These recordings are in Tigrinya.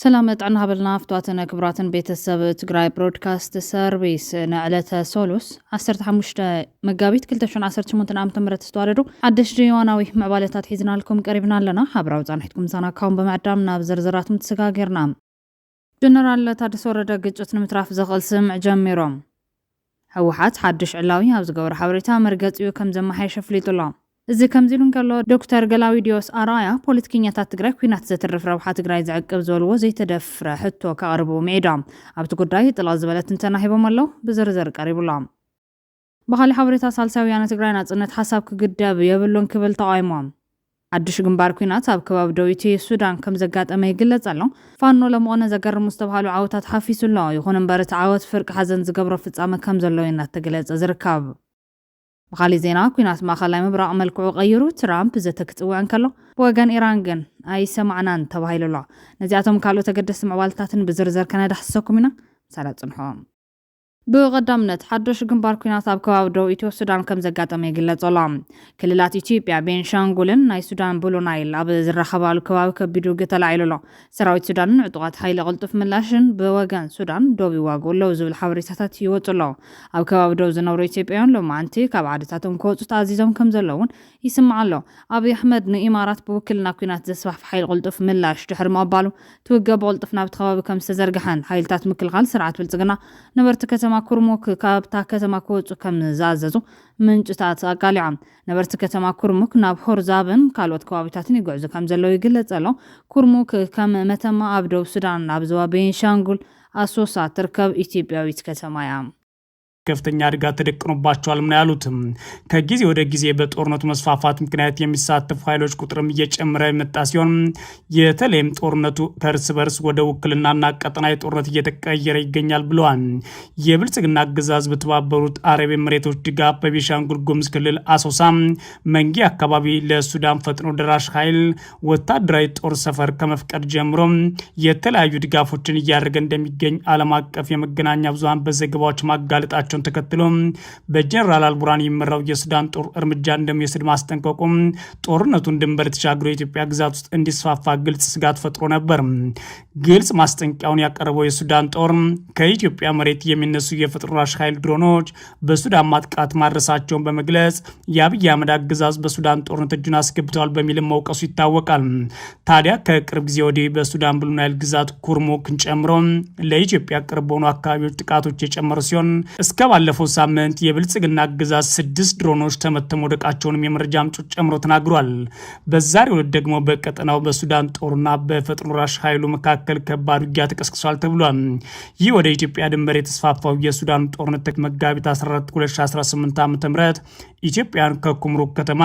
ሰላም ጥዕና ሃበልና ፍትዋትን ክቡራትን ቤተሰብ ትግራይ ብሮድካስት ሰርቪስ። ንዕለተ ሶሉስ ዓሰርተ ሓሙሽተ መጋቢት ክልተ ሽሕን ዓሰርተ ሸሞንተን ዓመተ ምህረት ዝተዋደዱ ሓደሽቲ እዋናዊ ምዕባለታት ሒዝናልኩም ቀሪብና ኣለና። ሓብራዊ ፃንሒትኩም ምሳና ካውን ብምዕዳም ናብ ዝርዝራት ምትሰጋገርና። ጀነራል ታደሰ ወረደ ግጭት ንምትራፍ ዘኽእል ስምምዕ ጀሚሮም። ህወሓት ሓድሽ ዕላዊ ኣብ ዝገበሮ ሓበሬታ መርገፂኡ ከም ዘመሓየሸ ኣፍሊጡ ኣሎ። እዚ ከምዚ ኢሉ እንከሎ፣ ዶክተር ገላውዲዮስ ኣርኣያ ፖለቲከኛታት ትግራይ ኲናት ዘትርፍ ረብሓ ትግራይ ዝዕቅብ ዝበልዎ ዘይተደፍረ ሕቶ ከቕርቡ ምዒዶም። ኣብቲ ጉዳይ ጥልቕ ዝበለ ትንተና ሂቦም ኣለዉ። ብዝርዝር ቀሪቡ ኣሎ። ብኻሊእ ሓበሬታ፣ ሳልሳይ ወያነ ትግራይ ናፅነት ሓሳብ ክግደብ የብሉን ክብል ተቓይሞም። ሓድሽ ግንባር ኲናት ኣብ ከባቢ ደቡብ ኢትዮ ሱዳን ከም ዘጋጠመ ይግለጽ ኣሎ። ፋኖ ለመቐነ ዘገርሙ ዝተባህሉ ዓወታት ሓፊሱ ኣሎ። ይኹን እምበር እቲ ዓወት ፍርቂ ሓዘን ዝገብሮ ፍጻመ ከም ዘሎ እዩ እናተገለጸ ዝርከብ። ብኻሊእ ዜና፣ ኲናት ማእኸላይ ምብራቕ መልክዑ ቀይሩ ትራምፕ ዘተ ክጽውዕ እንከሎ፣ ብወገን ኢራን ግን ኣይሰማዕናን ተባሂሉ ኣሎ። ነዚኣቶም ካልኦት ኣገደስቲ ምዕባልታትን ብዝርዝር ከነዳሕስሰኩም ኢና። ምሳና ጽንሑ። ብቐዳምነት፣ ሓድሽ ግንባር ኲናት ኣብ ከባቢ ደቡብ ኢትዮ ሱዳን ከም ዘጋጠመ ይግለጽ ኣሎ። ክልላት ኢትዮጵያ፣ ቤንሻንጉልን ናይ ሱዳን ብሉ ናይል ኣብ ዝራኸባሉ ከባቢ ከቢድ ውግእ ተላዒሉ ኣሎ። ሰራዊት ሱዳንን ዕጡቓት ሓይሊ ቅልጡፍ ምላሽን ብወገን ሱዳን ዶብ ይዋግኡ ኣለዉ ዝብል ሓበሬታታት ይወጹ ኣለዉ። ኣብ ከባቢ ዶብ ዝነብሩ ኢትዮጵያውያን ሎማዓንቲ ካብ ዓድታቶም ክወጹ ተኣዚዞም ከም ዘለዉ እውን ይስማዕ ኣሎ። ኣብይ ኣሕመድ ንኢማራት ብውክልና ኲናት ዘስፋሕፍሕ ሓይሊ ቅልጡፍ ምላሽ ድሕሪ ምቕባሉ፣ እቲ ውግእ ብቕልጡፍ ናብቲ ከባቢ ከም ዝተዘርግሐን ሓይልታት ምክልኻል ስርዓት ብልጽግና ነበርቲ ከተማ ኩርሙክ ካብታ ከተማ ክወጹ ከም ዝኣዘዙ ምንጭታት ኣቃሊዖም። ነበርቲ ከተማ ኩርሙክ ናብ ሆርዛብን ካልኦት ከባቢታትን ይጉዕዙ ከም ዘለዉ ይግለጽ ኣሎ። ኩርሙክ ከም መተማ ኣብ ደቡብ ሱዳን ኣብ ዞባ ቤንሻንጉል ኣሶሳ ትርከብ ኢትዮጵያዊት ከተማ እያ። ከፍተኛ አደጋ ተደቅኖባቸዋል ነው ያሉት። ከጊዜ ወደ ጊዜ በጦርነቱ መስፋፋት ምክንያት የሚሳተፉ ኃይሎች ቁጥርም እየጨመረ የመጣ ሲሆን፣ የተለይም ጦርነቱ ከእርስ በርስ ወደ ውክልናና ቀጠናዊ ጦርነት እየተቀየረ ይገኛል ብለዋል። የብልጽግና አገዛዝ በተባበሩት አረብ ኤምሬቶች ድጋፍ በቤንሻንጉል ጉሙዝ ክልል አሶሳ መንጌ አካባቢ ለሱዳን ፈጥኖ ደራሽ ኃይል ወታደራዊ ጦር ሰፈር ከመፍቀድ ጀምሮ የተለያዩ ድጋፎችን እያደረገ እንደሚገኝ ዓለም አቀፍ የመገናኛ ብዙኃን በዘገባዎች ማጋለጣቸውን ተከትሎ፣ በጀነራል አልቡራን የሚመራው የሱዳን ጦር እርምጃ እንደሚወስድ ማስጠንቀቁም ጦርነቱን ድንበር ተሻግሮ የኢትዮጵያ ግዛት ውስጥ እንዲስፋፋ ግልጽ ስጋት ፈጥሮ ነበር። ግልጽ ማስጠንቀቂያውን ያቀረበው የሱዳን ጦር ከኢትዮጵያ መሬት የሚነሱ የፈጥኖ ደራሽ ኃይል ድሮኖች በሱዳን ማጥቃት ማድረሳቸውን በመግለጽ፣ የአብይ አህመድ አገዛዝ በሱዳን ጦርነት እጁን አስገብተዋል በሚልም መውቀሱ ይታወቃል። ታዲያ ከቅርብ ጊዜ ወዲህ በሱዳን ብሉ ናይል ግዛት ኩርሙክን ጨምሮ ለኢትዮጵያ ቅርብ በሆኑ አካባቢዎች ጥቃቶች የጨመሩ ሲሆን፣ እስከ ባለፈው ሳምንት የብልጽግና አገዛዝ ስድስት ድሮኖች ተመተው መውደቃቸውንም የመረጃ ምንጮች ጨምሮ ተናግሯል። በዛሬው ዕለት ደግሞ በቀጠናው በሱዳን ጦርና በፈጥኖ ደራሽ ኃይሉ መካከል ከባድ ውጊያ ተቀስቅሷል ተብሏል። ይህ ወደ ኢትዮጵያ ድንበር የተስፋፋው የሱዳን ጦርነት መጋቢት አስራ አራት ሁለት ሺ አስራ ስምንት ዓመተ ምህረት ኢትዮጵያን ከኩምሩክ ከተማ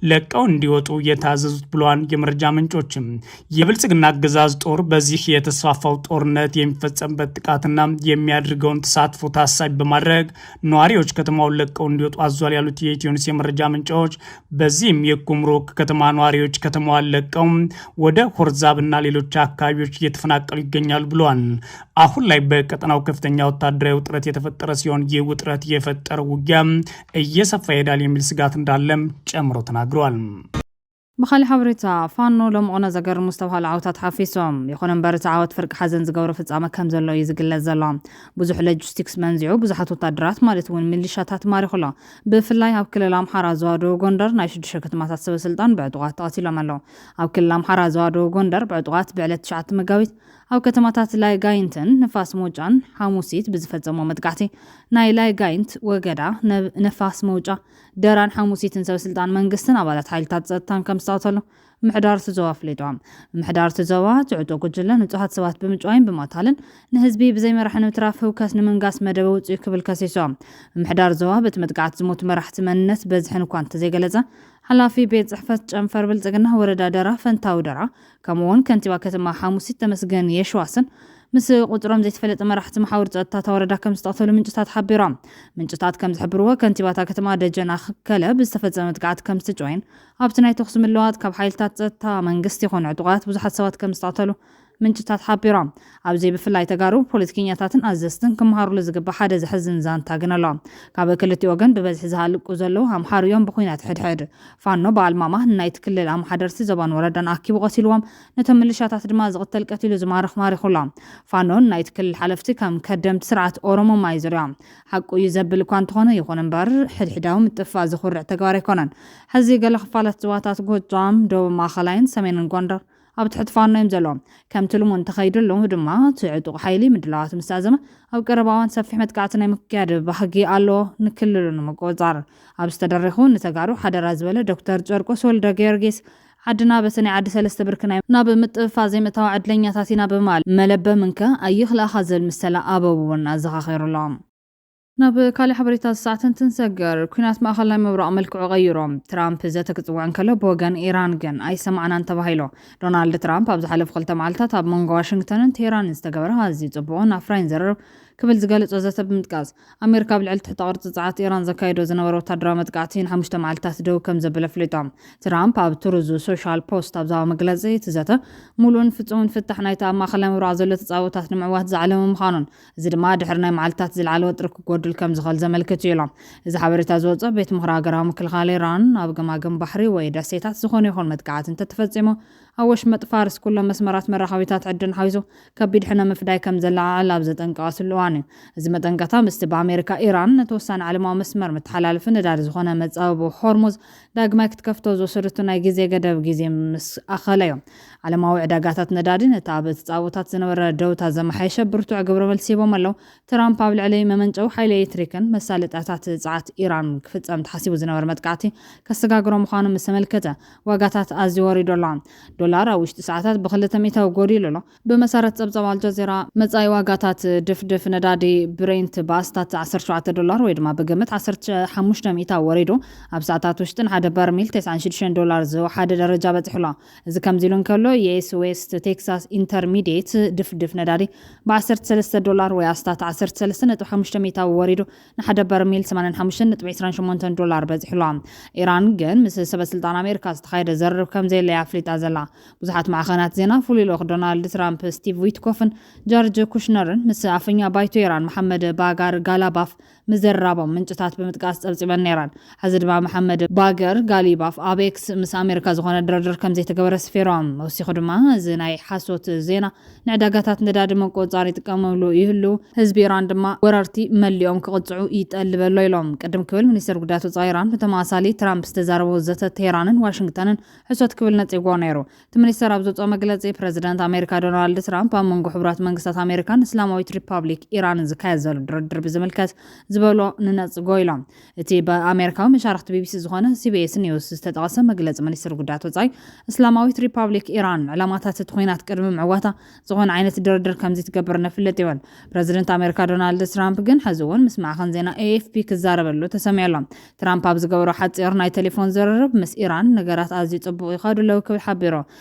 ለቀው እንዲወጡ የታዘዙት ብለዋል የመረጃ ምንጮችም። የብልጽግና አገዛዝ ጦር በዚህ የተስፋፋው ጦርነት የሚፈጸምበት ጥቃትና የሚያደርገውን ተሳትፎ ታሳቢ በማድረግ ነዋሪዎች ከተማውን ለቀው እንዲወጡ አዟል ያሉት የኢትዮ ኒውስ የመረጃ ምንጮች፣ በዚህም የኩምሩክ ከተማ ነዋሪዎች ከተማዋን ለቀው ወደ ሆርዛብና ሌሎች አካባቢዎች እየተፈናቀሉ ይገኛሉ ብለዋል። አሁን ላይ በቀጠናው ከፍተኛ ወታደራዊ ውጥረት የተፈጠረ ሲሆን፣ ይህ ውጥረት የፈጠረው ውጊያ እየሰፋ ይሄዳል የሚል ስጋት እንዳለም ጨምሮ ተናግሯል። ብኻሊእ ሓበሬታ፣ ፋኖ ሎምቆነ ዘገርሙ ዝተባሃሉ ዓወታት ሓፊሶም። ይኹን እምበር፣ እቲ ዓወት ፍርቂ ሓዘን ዝገብሮ ፍጻመ ከም ዘሎ እዩ ዝግለጽ ዘሎ። ብዙሕ ሎጂስቲክስ መንዚዑ፣ ብዙሓት ወታደራት ማለት እውን ሚሊሻታት ማሪኹ ኣሎ። ብፍላይ ኣብ ክልል ኣምሓራ ዞባ ደቡብ ጎንደር ናይ ሽዱሽተ ከተማታት ሰበ ስልጣን ብዕጡቓት ተቐቲሎም ኣለዉ። ኣብ ክልል ኣምሓራ ዞባ ደቡብ ጎንደር ብዕጡቓት ብዕለት ትሽዓተ መጋቢት ኣብ ከተማታት ላይ ጋይንትን ንፋስ መውጫን ሓሙሲት ብዝፈጸሞ መጥቃዕቲ፣ ናይ ላይ ጋይንት፣ ወገዳ፣ ነብ-፣ ነፋስ መውጫ፣ ደራን ሓሙሲትን ሰበ ስልጣን መንግስትን ኣባላት ሓይልታት ጸጥታን ከም ዝተቐተሉ ምምሕዳር እቲ ዞባ ኣፍሊጡ። ምምሕዳር እቲ ዞባ፣ እቲ ዕጡቕ ጉጅለ ንጹሃት ሰባት ብምጭዋይን ብምቕታልን ንህዝቢ ብዘይ መራሒ ንምትራፍ ህውከት ንምንጋስ መደበ ውጽኡ ክብል ከሲሱ። ምምሕዳር ዞባ፣ በቲ መጥቃዕቲ ዝሞቱ መራሕቲ መንነት በዝሕን እኳ እንተዘይገለጸ፣ ሓላፊ ቤት ጽሕፈት ጨንፈር ብልጽግና ወረዳ ደራ ፈንታው ደራ፣ ከምኡ እውን ከንቲባ ከተማ ሓሙሲት ተመስገን የሽዋስን ምስ ቁጽሮም ዘይተፈለጠ መራሕቲ መሓውር ጸጥታ እታ ወረዳ ከም ዝተቐተሉ ምንጭታት ሓቢሮም። ምንጭታት ከም ዝሕብርዎ፣ ከንቲባ እታ ከተማ ደጀን ኣኸለ ብዝተፈጸመ መጥቃዕቲ ከም ዝተጨወየን ኣብቲ ናይ ተኹሲ ምልዋጥ ካብ ሓይልታት ጸጥታ መንግስቲ ይኹን ዕጡቓት ብዙሓት ሰባት ከም ዝተቐተሉ ምንጭታት ሓቢሮም። ኣብዚ ብፍላይ ተጋሩ ፖለቲከኛታትን ኣዘዝትን ክመሃሩሉ ዝግባእ ሓደ ዘሕዝን ዛንታ ግን ኣሎ። ካብ ክልቲኡ ወገን ብበዝሒ ዝሃልቁ ዘለዉ ኣምሓሩ እዮም ብኹናት ሕድሕድ። ፋኖ ብኣልማማ ንናይቲ ክልል ኣመሓደርቲ ዞባን ወረዳን ኣኪቡ ቀቲልዎም፣ ነቶም ምልሻታት ድማ ዝቕተል ቀቲሉ ዝማርኽ ማሪኹ ኣሎ። ፋኖ ንናይቲ ክልል ሓለፍቲ ከም ከደምቲ ስርዓት ኦሮሞማ እዩ ዝሪኦም። ሓቁ እዩ ዘብል እኳ እንተኾነ፣ ይኹን እምበር ሕድሕዳዊ ምጥፍፋእ ዝኹርዕ ተግባር ኣይኮነን። ሕዚ ገለ ክፋላት ዞባታት ጎጃም፣ ደቡብ ማእኸላይን ሰሜንን ጎንደር ኣብ ትሕቲ ፋኖ እዮም ዘለዎም። ከምቲ ልሙድ እንተኸይድሉ ድማ፣ እቲ ዕጡቕ ሓይሊ ምድላዋት ምስ ኣዘመ፣ ኣብ ቀረባ እዋን ሰፊሕ መጥቃዕቲ ናይ ምክያድ ባህጊ ኣሎ፣ ንክልሉ ንምቁጽጻር። ኣብ ዝተደረኹ ንተጋሩ ሓደራ ዝበለ ዶክተር ጨርቆስ ወልደ ጊዮርጊስ፣ ዓድና በቲ ናይ ዓዲ ሰለስተ ብርኪ ናይ ናብ ምጥፍፋ ዘይምእታው ዕድለኛታት ኢና ብምባል፣ መለበም እንከ ኣይኽላኻ ዝብል ምሰላ ኣበቡ እውን ኣዘኻኺሩ ኣሎ። ናብ ካልእ ሓበሬታ ዝሰዓት እንትንሰገር፣ ኲናት ማእኸላይ ምብራቕ መልክዑ ቀይሩ። ትራምፕ ዘተ ክጽውዕ እንከሎ፣ ብወገን ኢራን ግን ኣይሰማዕናን ተባሂሉ። ዶናልድ ትራምፕ ኣብ ዝሓለፉ ክልተ መዓልታት ኣብ መንጎ ዋሽንግተንን ቴህራንን ዝተገበረ ኣዝዩ ጽቡቕን ኣፍራይን ዘረርብ ክብል ዝገለጾ ዘተ ብምጥቃስ፣ ኣሜሪካ ኣብ ልዕሊ ትሕተ ቅርጺ ጸዓት ኢራን ዘካየዶ ዝነበረ ወታደራዊ መጥቃዕቲ ንሓሙሽተ መዓልታት ደው ከም ዘበለ ኣፍሊጡ። ትራምፕ ኣብ ትሩዝ ሶሻል ፖስት ኣብ ዝሃቦ መግለጺ፣ እቲ ዘተ ምሉእን ፍጹምን ፍታሕ ናይቲ ኣብ ማእኸላይ ምብራቕ ዘሎ ተጻብኦታት ንምዕዋት ዝዓለመ ምዃኑን፣ እዚ ድማ ድሕሪ ናይ መዓልታት ዝለዓለ ወጥሪ ክጎድል ከም ዝኽእል ዘመልክት እዩ ኢሎም። እዚ ሓበሬታ ዝወጸ ቤት ምኽሪ ሃገራዊ ምክልኻል ኢራን፣ ኣብ ገማግም ባሕሪ ወይ ደሴታት ዝኾነ ይኹን መጥቃዕቲ እንተተፈጺሙ፣ ኣብ ወሽመጥ ፋርስ ኩሎም መስመራት መራኸቢታት ዕድን ሓዊሱ ከቢድ ሕነ ምፍዳይ ከም ዘለዓዕል ኣብ ዘጠንቀቐትሉ እዋን እዩ። እዚ መጠንቀቕታ ምስቲ ብኣሜሪካ ኢራን ነቲ ወሳኒ ዓለማዊ መስመር መተሓላለፊ ነዳዲ ዝኾነ መጻብቦ ሆርሙዝ ዳግማይ ክትከፍቶ ዝወሰደቶ ናይ ግዜ ገደብ ግዜ ምስ ኣኸለ እዩ። ዓለማዊ ዕዳጋታት ነዳዲ ነቲ ኣብ ተጻብኦታት ዝነበረ ደውታ ዘመሓየሸ ብርቱዕ ግብረ መልሲ ሂቦም ኣለዉ። ትራምፕ ኣብ ልዕሊ መመንጨዊ ሓይሊ ኤሌክትሪክን መሳለጥያታት ጸዓት ኢራን ክፍጸም ተሓሲቡ ዝነበረ መጥቃዕቲ ከሰጋግሮ ምዃኑ ምስ ተመልከተ፣ ዋጋታት ኣዝዩ ወሪዱ ኣሎ። ዶላር ኣብ ውሽጢ ሰዓታት ብክልተ ሚእታዊ ጎዲሉ ኣሎ። ብመሰረት ጸብጻብ ኣልጀዚራ፣ መጻኢ ዋጋታት ድፍድፍ ነዳዲ ብሬንት ብኣስታት ዓሰርተ ሸውዓተ ዶላር ወይ ድማ ብግምት ዓሰርተ ሓሙሽተ ሚእታዊ ወሪዱ፣ ኣብ ሰዓታት ውሽጢ ንሓደ በርሚል ተስዓን ሽዱሽተን ዶላር ዝወሓደ ደረጃ በጺሑ ኣሎ። እዚ ከምዚ ኢሉ እንከሎ፣ ዩ ኤስ ዌስት ቴክሳስ ኢንተርሚዲየት ድፍድፍ ነዳዲ ብ ዓሰርተ ሰለስተ ዶላር ወይ ኣስታት ዓሰርተ ሰለስተ ነጥቢ ሓሙሽተ ሚእታዊ ወሪዱ፣ ንሓደ በርሚል ሰማንያን ሓሙሽተን ነጥቢ ዕስራን ሸሞንተን ዶላር በጺሑ ኣሎ። ኢራን ግን ምስ ሰበ ስልጣን ኣሜሪካ ዝተኻየደ ዘርርብ ከም ዘየለ እያ ኣፍሊጣ ዘላ። ብዙሓት ማዕኸናት ዜና፣ ፍሉይ ልኡኽ ዶናልድ ትራምፕ ስቲቭ ዊትኮፍን ጃርጅ ኩሽነርን ምስ ኣፈኛ ባይቶ ኢራን መሓመድ ባጋር ጋላባፍ ምዝርራቦም ምንጭታት ብምጥቃስ ጸብጺበን ነይረን። ሕዚ ድማ መሓመድ ባገር ጋሊባፍ ኣብ ኤክስ ምስ ኣሜሪካ ዝኾነ ድርድር ከም ዘይተገበረ ስፊሮም። ወሲኹ ድማ፣ እዚ ናይ ሓሶት ዜና ንዕዳጋታት ነዳዲ ምቁጽጻር ይጥቀመሉ ይህሉ፣ ህዝቢ ኢራን ድማ ወረርቲ መሊኦም ክቕጽዑ ይጠልበሎ ኢሎም። ቅድም ክብል ሚኒስተር ጉዳያት ወጻኢ ኢራን ብተመሳሳሊ ትራምፕ ዝተዛረቦ ዘተ ቴህራንን ዋሽንግተንን ሕሶት ክብል ነጺግዎ ነይሩ። እቲ ሚኒስተር ኣብ ዘውፅኦ መግለፂ፣ ፕረዚደንት ኣሜሪካ ዶናልድ ትራምፕ ኣብ መንጎ ሕቡራት መንግስታት ኣሜሪካን እስላማዊት ሪፓብሊክ ኢራንን ዝካየድ ዘሎ ድርድር ብዝምልከት ዝበሎ ንነፅጎ ኢሎም። እቲ ብኣሜሪካዊ መሻርኽቲ ቢቢሲ ዝኾነ ሲቢኤስ ኒውስ ዝተጠቐሰ መግለፂ ሚኒስትር ጉዳያት ወፃኢ፣ እስላማዊት ሪፓብሊክ ኢራን ዕላማታት እቲ ኹናት ቅድሚ ምዕዋታ ዝኾነ ዓይነት ድርድር ከምዘይትገብር ነፍልጥ ይብል። ፕረዚደንት ኣሜሪካ ዶናልድ ትራምፕ ግን ሕዚ እውን ምስ ማዕኸን ዜና ኤኤፍፒ ክዛረበሉ ተሰሚዑ ኣሎ። ትራምፕ ኣብ ዝገበሮ ሓፂር ናይ ቴሌፎን ዝርርብ፣ ምስ ኢራን ነገራት ኣዝዩ ፅቡቕ ይኸዱ ኣለዉ ክብል ሓቢሩ።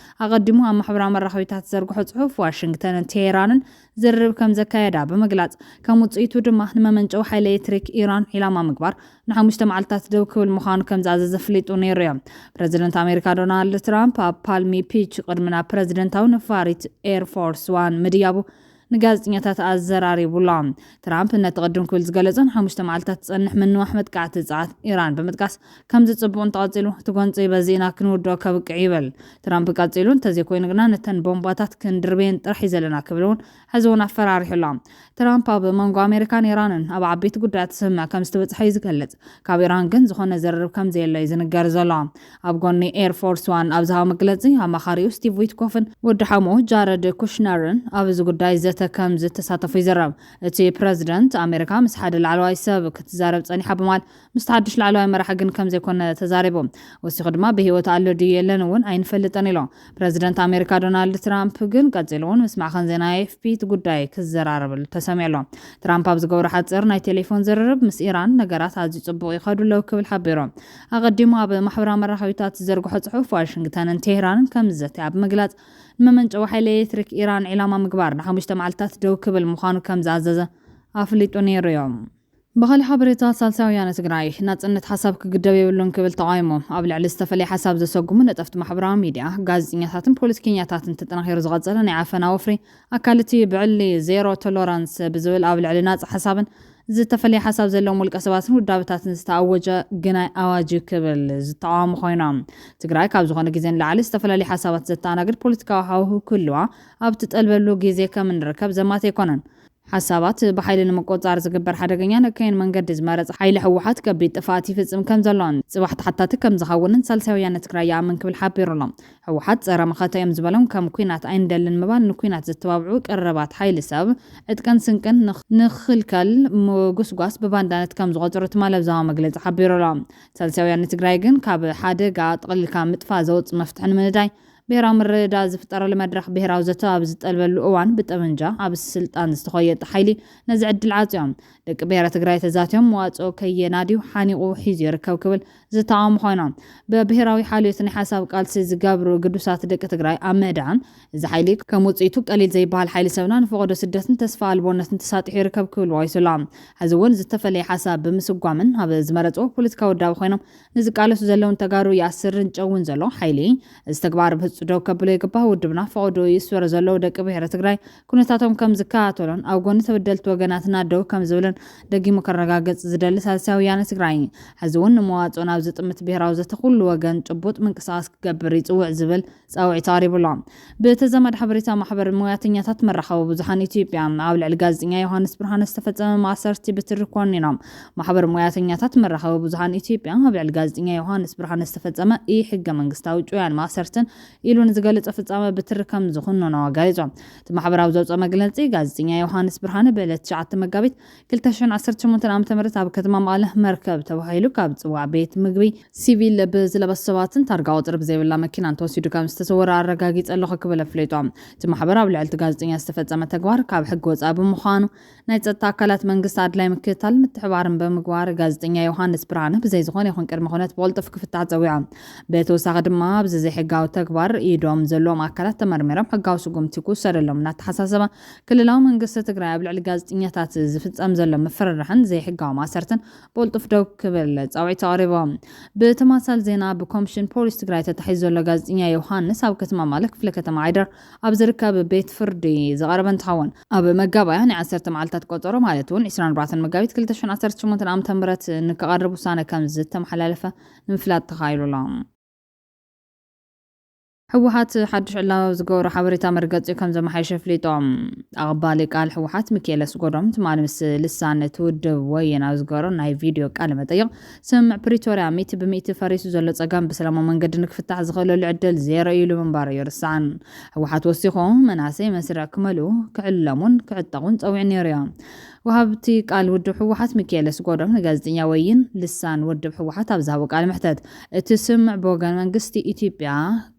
ኣቐዲሙ ኣብ ማሕበራዊ መራኸቢታት ዝዘርግሖ ፅሑፍ፣ ዋሽንግተንን ቴሄራንን ዝርርብ ከም ዘካየዳ ብምግላፅ፣ ከም ውፅኢቱ ድማ ንመመንጨዊ ሓይሊ ኤሌክትሪክ ኢራን ዒላማ ምግባር ንሓሙሽተ መዓልታት ደው ክብል ምዃኑ ከም ዝኣዘዘ ኣፍሊጡ ነይሩ እዩ። ፕረዚደንት ኣሜሪካ ዶናልድ ትራምፕ ኣብ ፓልሚ ፒች ቅድሚ ናብ ፕረዚደንታዊ ነፋሪት ኤር ፎርስ ዋን ምድያቡ ንጋዜጠኛታት ኣዘራሪቡ ኣሎ። ትራምፕ ነቲ ቅድም ክብል ዝገለጾ ንሓሙሽተ መዓልታት ዝጸንሕ ምንዋሕ መጥቃዕቲ ጸዓት ኢራን ብምጥቃስ፣ ከምዚ ጽቡቕ እንተቐጺሉ እቲ ጎንጺ በዚ ኢና ክንውድኦ ከብቅዕ ይብል። ትራምፕ ቀጺሉ፣ እንተዘይኮይኑ ግና ነተን ቦምባታት ክንድርበየን ጥራሕ እዩ ዘለና ክብል እውን ሕዚ እውን ኣፈራሪሑ ኣሎ። ትራምፕ ኣብ መንጎ ኣሜሪካን ኢራንን ኣብ ዓበይቲ ጉዳያት ስምምዕ ከም ዝተበጽሐ እዩ ዝገልጽ። ካብ ኢራን ግን ዝኾነ ዝርርብ ከም ዘየለ እዩ ዝንገር ዘሎ። ኣብ ጎኒ ኤር ፎርስ ዋን ኣብ ዝሃቦ መግለጺ፣ ኣማኻሪኡ ስቲቭ ዊትኮፍን ወዲ ሓሙ ጃረድ ኩሽነርን ኣብዚ ጉዳይ ዘተ ከም ዝተሳተፉ ይዝረብ። እቲ ፕረዚደንት ኣሜሪካ ምስ ሓደ ላዕለዋይ ሰብ ክትዛረብ ጸኒሓ ብምባል፣ ምስቲ ሓድሽ ላዕለዋይ መራሒ ግን ከም ዘይኮነ ተዛሪቡ። ወሲኹ ድማ፣ ብህይወት ኣሎ ድዩ የለን እውን ኣይንፈልጥን ኢሉ። ፕረዚደንት ኣሜሪካ ዶናልድ ትራምፕ ግን ቀጺሉ እውን ምስ ማዕኸን ዜና ኤኤፍፒ እቲ ጉዳይ ክዘራረበሉ ተሰሚዑ ኣሎ። ትራምፕ ኣብ ዝገበሮ ሓፂር ናይ ቴሌፎን ዝርርብ፣ ምስ ኢራን ነገራት ኣዝዩ ጽቡቕ ይኸዱ ኣለዉ ክብል ሓቢሩ። ኣቐዲሙ ኣብ ማሕበራዊ መራኸቢታት ዝዘርግሖ ጽሑፍ፣ ዋሽንግተንን ቴህራንን ከም ዝዘተያ ብምግላጽ፣ ንመመንጨዊ ሓይሊ ኤሌክትሪክ ኢራን ዒላማ ምግባር ንሓሙሽተ መዓልታት ደው ክብል ምዃኑ ከም ዝኣዘዘ ኣፍሊጡ ነይሩ እዩ። ብኻሊእ ሓበሬታ፣ ሳልሳይ ወያነ ትግራይ ናጽነት ሓሳብ ክግደብ የብሉን ክብል ተቓይሙ። ኣብ ልዕሊ ዝተፈለየ ሓሳብ ዘሰጉሙ ነጠፍቲ ማሕበራዊ ሚድያ፣ ጋዜጠኛታትን ፖለቲከኛታትን ተጠናኺሩ ዝቐጸለ ናይ ዓፈና ወፍሪ ኣካል እቲ ብዕሊ ዜሮ ቶሎራንስ ብዝብል ኣብ ልዕሊ ናጽ ሓሳብን ዝተፈለየ ሓሳብ ዘለዎም ውልቀ ሰባትን ውዳበታትን ዝተኣወጀ ግናይ ኣዋጅ እዩ ክብል ዝተቓወሙ ኮይኖም። ትግራይ ካብ ዝኾነ ግዜ ንላዕሊ ዝተፈላለዩ ሓሳባት ዘተኣናግድ ፖለቲካዊ ሃዋህው ክህልዋ ኣብ ትጠልበሉ ግዜ ከም እንርከብ ዘማት ኣይኮነን። ሓሳባት ብሓይሊ ንምቁጽጻር ዝግበር ሓደገኛ ነከይን መንገዲ ዝመረጸ ሓይሊ ህወሓት ከቢድ ጥፍኣት ይፍጽም ከም ዘሎን ጽባሕ ተሓታቲ ከም ዝኸውንን ሳልሳይ ወያነ ትግራይ ይኣምን ክብል ሓቢሩ ኣሎ። ህወሓት ጸረ መኸተ እዮም ዝበሎም ከም ኲናት ኣይንደልን ምባል ንኲናት ዘተባብዑ ቀረባት ሓይሊ ሰብ ዕጥቀን ስንቅን ንኽ-፣ ንኽልከል ምጉስጓስ ብባንዳነት ከም ዝቖጽሩ ትማል ኣብ ዝሃቦ መግለጺ ሓቢሩ ኣሎ። ሳልሳይ ወያነ ትግራይ ግን ካብ ሓደጋ ጥቕልልካ ምጥፋእ ዘውጽእ መፍትሒ ንምንዳይ ብሄራዊ ምርድዳእ ዝፍጠረሉ መድረኽ ብሄራዊ ዘተ ኣብ ዝጠልበሉ እዋን ብጠመንጃ ኣብ ስልጣን ዝተኾየጠ ሓይሊ ነዚ ዕድል ዓጽዮም። ደቂ ብሄረ ትግራይ ተዛትዮም መዋጽኦ ከየናድዩ ሓኒቑ ሒዙ ይርከብ ክብል ዝተቓወሙ ኮይኖም። ብብሄራዊ ሓልዮት ናይ ሓሳብ ቃልሲ ዝገብሩ ግዱሳት ደቂ ትግራይ ኣብ ምህዳን እዚ ሓይሊ ከም ውጽኢቱ ቀሊል ዘይበሃል ሓይሊ ሰብና ንፈቐዶ ስደትን ተስፋ ኣልቦነትን ተሳጢሑ ይርከብ ክብል ወቒሱላ። ሕዚ እውን ዝተፈለየ ሓሳብ ብምስጓምን ኣብ ዝመረጽዎ ፖለቲካዊ ውዳበ ኮይኖም ንዝቃለሱ ዘለውን ተጋሩ ይኣስርን ጨውን ዘሎ ሓይሊ እዚ ተግባር ብህጹ ደው ከብሎ ይግባእ። ውድብና ፈቐዶ ይእስሩ ዘለዉ ደቂ ብሄረ ትግራይ ኩነታቶም ከም ዝከታተሎን ኣብ ጎኒ ተበደልቲ ወገናትና ደው ከም ዝብልን ደጊሙ ከረጋግጽ ዝደሊ ሳልሳይ ወያነ ትግራይ፣ ሕዚ እውን ንመዋጽኦ ናብ ዝጥምት ብሄራዊ ዘተ ኩሉ ወገን ጭቡጥ ምንቅስቓስ ክገብር ይጽውዕ ዝብል ጻውዒት ኣቕሪቡ ኣሎ። ብተዛማዲ ሓበሬታ፣ ማሕበር ሙያተኛታት መራኸቢ ብዙሃን ኢትዮጵያ ኣብ ልዕሊ ጋዜጠኛ ዮሃንስ ብርሃነ ዝተፈጸመ ማእሰርቲ ብትሪ ኮኒኖም። ማሕበር ሙያተኛታት መራኸቢ ብዙሃን ኢትዮጵያ ኣብ ልዕሊ ጋዜጠኛ ዮሃንስ ብርሃነ ዝተፈጸመ ኢ-ሕገ መንግስታዊ ጭውያን ማእሰርትን ኢሉ ንዝገለጾ ፍጻመ ብትሪ ከም ዝኹንኖ ገሊጹ። እቲ ማሕበር ኣብ ዘውፅኦ መግለጺ፣ ጋዜጠኛ ዮሃንስ ብርሃነ ብዕለት ትሽዓተ መጋቢት ክልተ ሽሕን ዓሰርተ ሸሞንተን ዓመተ ምህረት ኣብ ከተማ መቐለ መርከብ ተባሂሉ ካብ ዝፅዋዕ ቤት ምግቢ ሲቪል ብዝለበሱ ሰባትን ታርጋ ቁፅሪ ብዘይብላ መኪናን ተወሲዱ ከም ዝተሰወረ ኣረጋጊጸ ኣለኹ ክብል ኣፍሊጡ። እቲ ማሕበር ኣብ ልዕሊ እቲ ጋዜጠኛ ዝተፈጸመ ተግባር ካብ ሕጊ ወጻኢ ብምዃኑ ናይ ጸጥታ ኣካላት መንግስቲ ኣድላይ ምክትታል ምትሕባርን ብምግባር ጋዜጠኛ ዮሃንስ ብርሃነ ብዘይ ዝኾነ ይኹን ቅድመ ኩነት ብቕልጡፍ ክፍታሕ ጸዊዖም። ብተወሳኺ ድማ ኣብዚ ዘይሕጋዊ ተግባር ኢዶም ዘለዎም ኣካላት ተመርሚሮም ሕጋዊ ስጉምቲ ክውሰደሎም እናተሓሳሰበ፣ ክልላዊ መንግስቲ ትግራይ ኣብ ልዕሊ ጋዜጠኛታት ዝፍጸም ዘሎ ምፍርራሕን ዘይሕጋዊ ማሰርትን ብቕልጡፍ ደው ክብል ጻውዒት ኣቕሪቦም። ብተመሳሳሊ ዜና፣ ብኮሚሽን ፖሊስ ትግራይ ተታሒዙ ዘሎ ጋዜጠኛ ዮሃንስ ኣብ ከተማ ማለ ክፍለ ከተማ ዓይደር ኣብ ዝርከብ ቤት ፍርዲ ዝቐረበ እንትኸውን፣ ኣብ መጋባእያ ናይ ዓሰርተ መዓልታት ቆጸሮ፣ ማለት እውን ዕስራን ኣርባዕተን መጋቢት ክልተ ሽሕን ዓሰርተ ሸሞንተን ዓመተ ምህረት ንክቐርብ ውሳነ ከም ዝተመሓላለፈ ንምፍላጥ ተኻኢሉ ኣሎ። ህወሓት ሓድሽ ዕላዊ ኣብ ዝገበሮ ሓበሬታ መርገጺኡ ከም ዘመሓየሸ ኣፍሊጦም። ኣቐባሊ ቃል ህወሓት ሚካኤል ኣስጎዶም ትማሊ ምስ ልሳን እቲ ውድብ ወይን ኣብ ዝገበሮ ናይ ቪድዮ ቃለ መጠይቕ፣ ስምምዕ ፕሪቶርያ ሚእቲ ብሚእቲ ፈሪሱ ዘሎ ጸገም ብሰላማዊ መንገዲ ንክፍታሕ ዝኽእለሉ ዕድል ዜሮ እዩ ኢሉ ምንባሩ ኣይርሳዕን። ህወሓት ወሲኹ፣ መናእሰይ መስርዕ ክመልኡ፣ ክዕለሙን ክዕጠቑን ጸዊዑ ነይሩ እዩ። ወሃብቲ ቃል ውድብ ህወሓት ሚካኤል ኣስጎዶም ንጋዜጠኛ ወይን ልሳን ውድብ ህወሓት ኣብ ዝሃቦ ቃለ መሕተት፣ እቲ ስምምዕ ብወገን መንግስቲ ኢትዮጵያ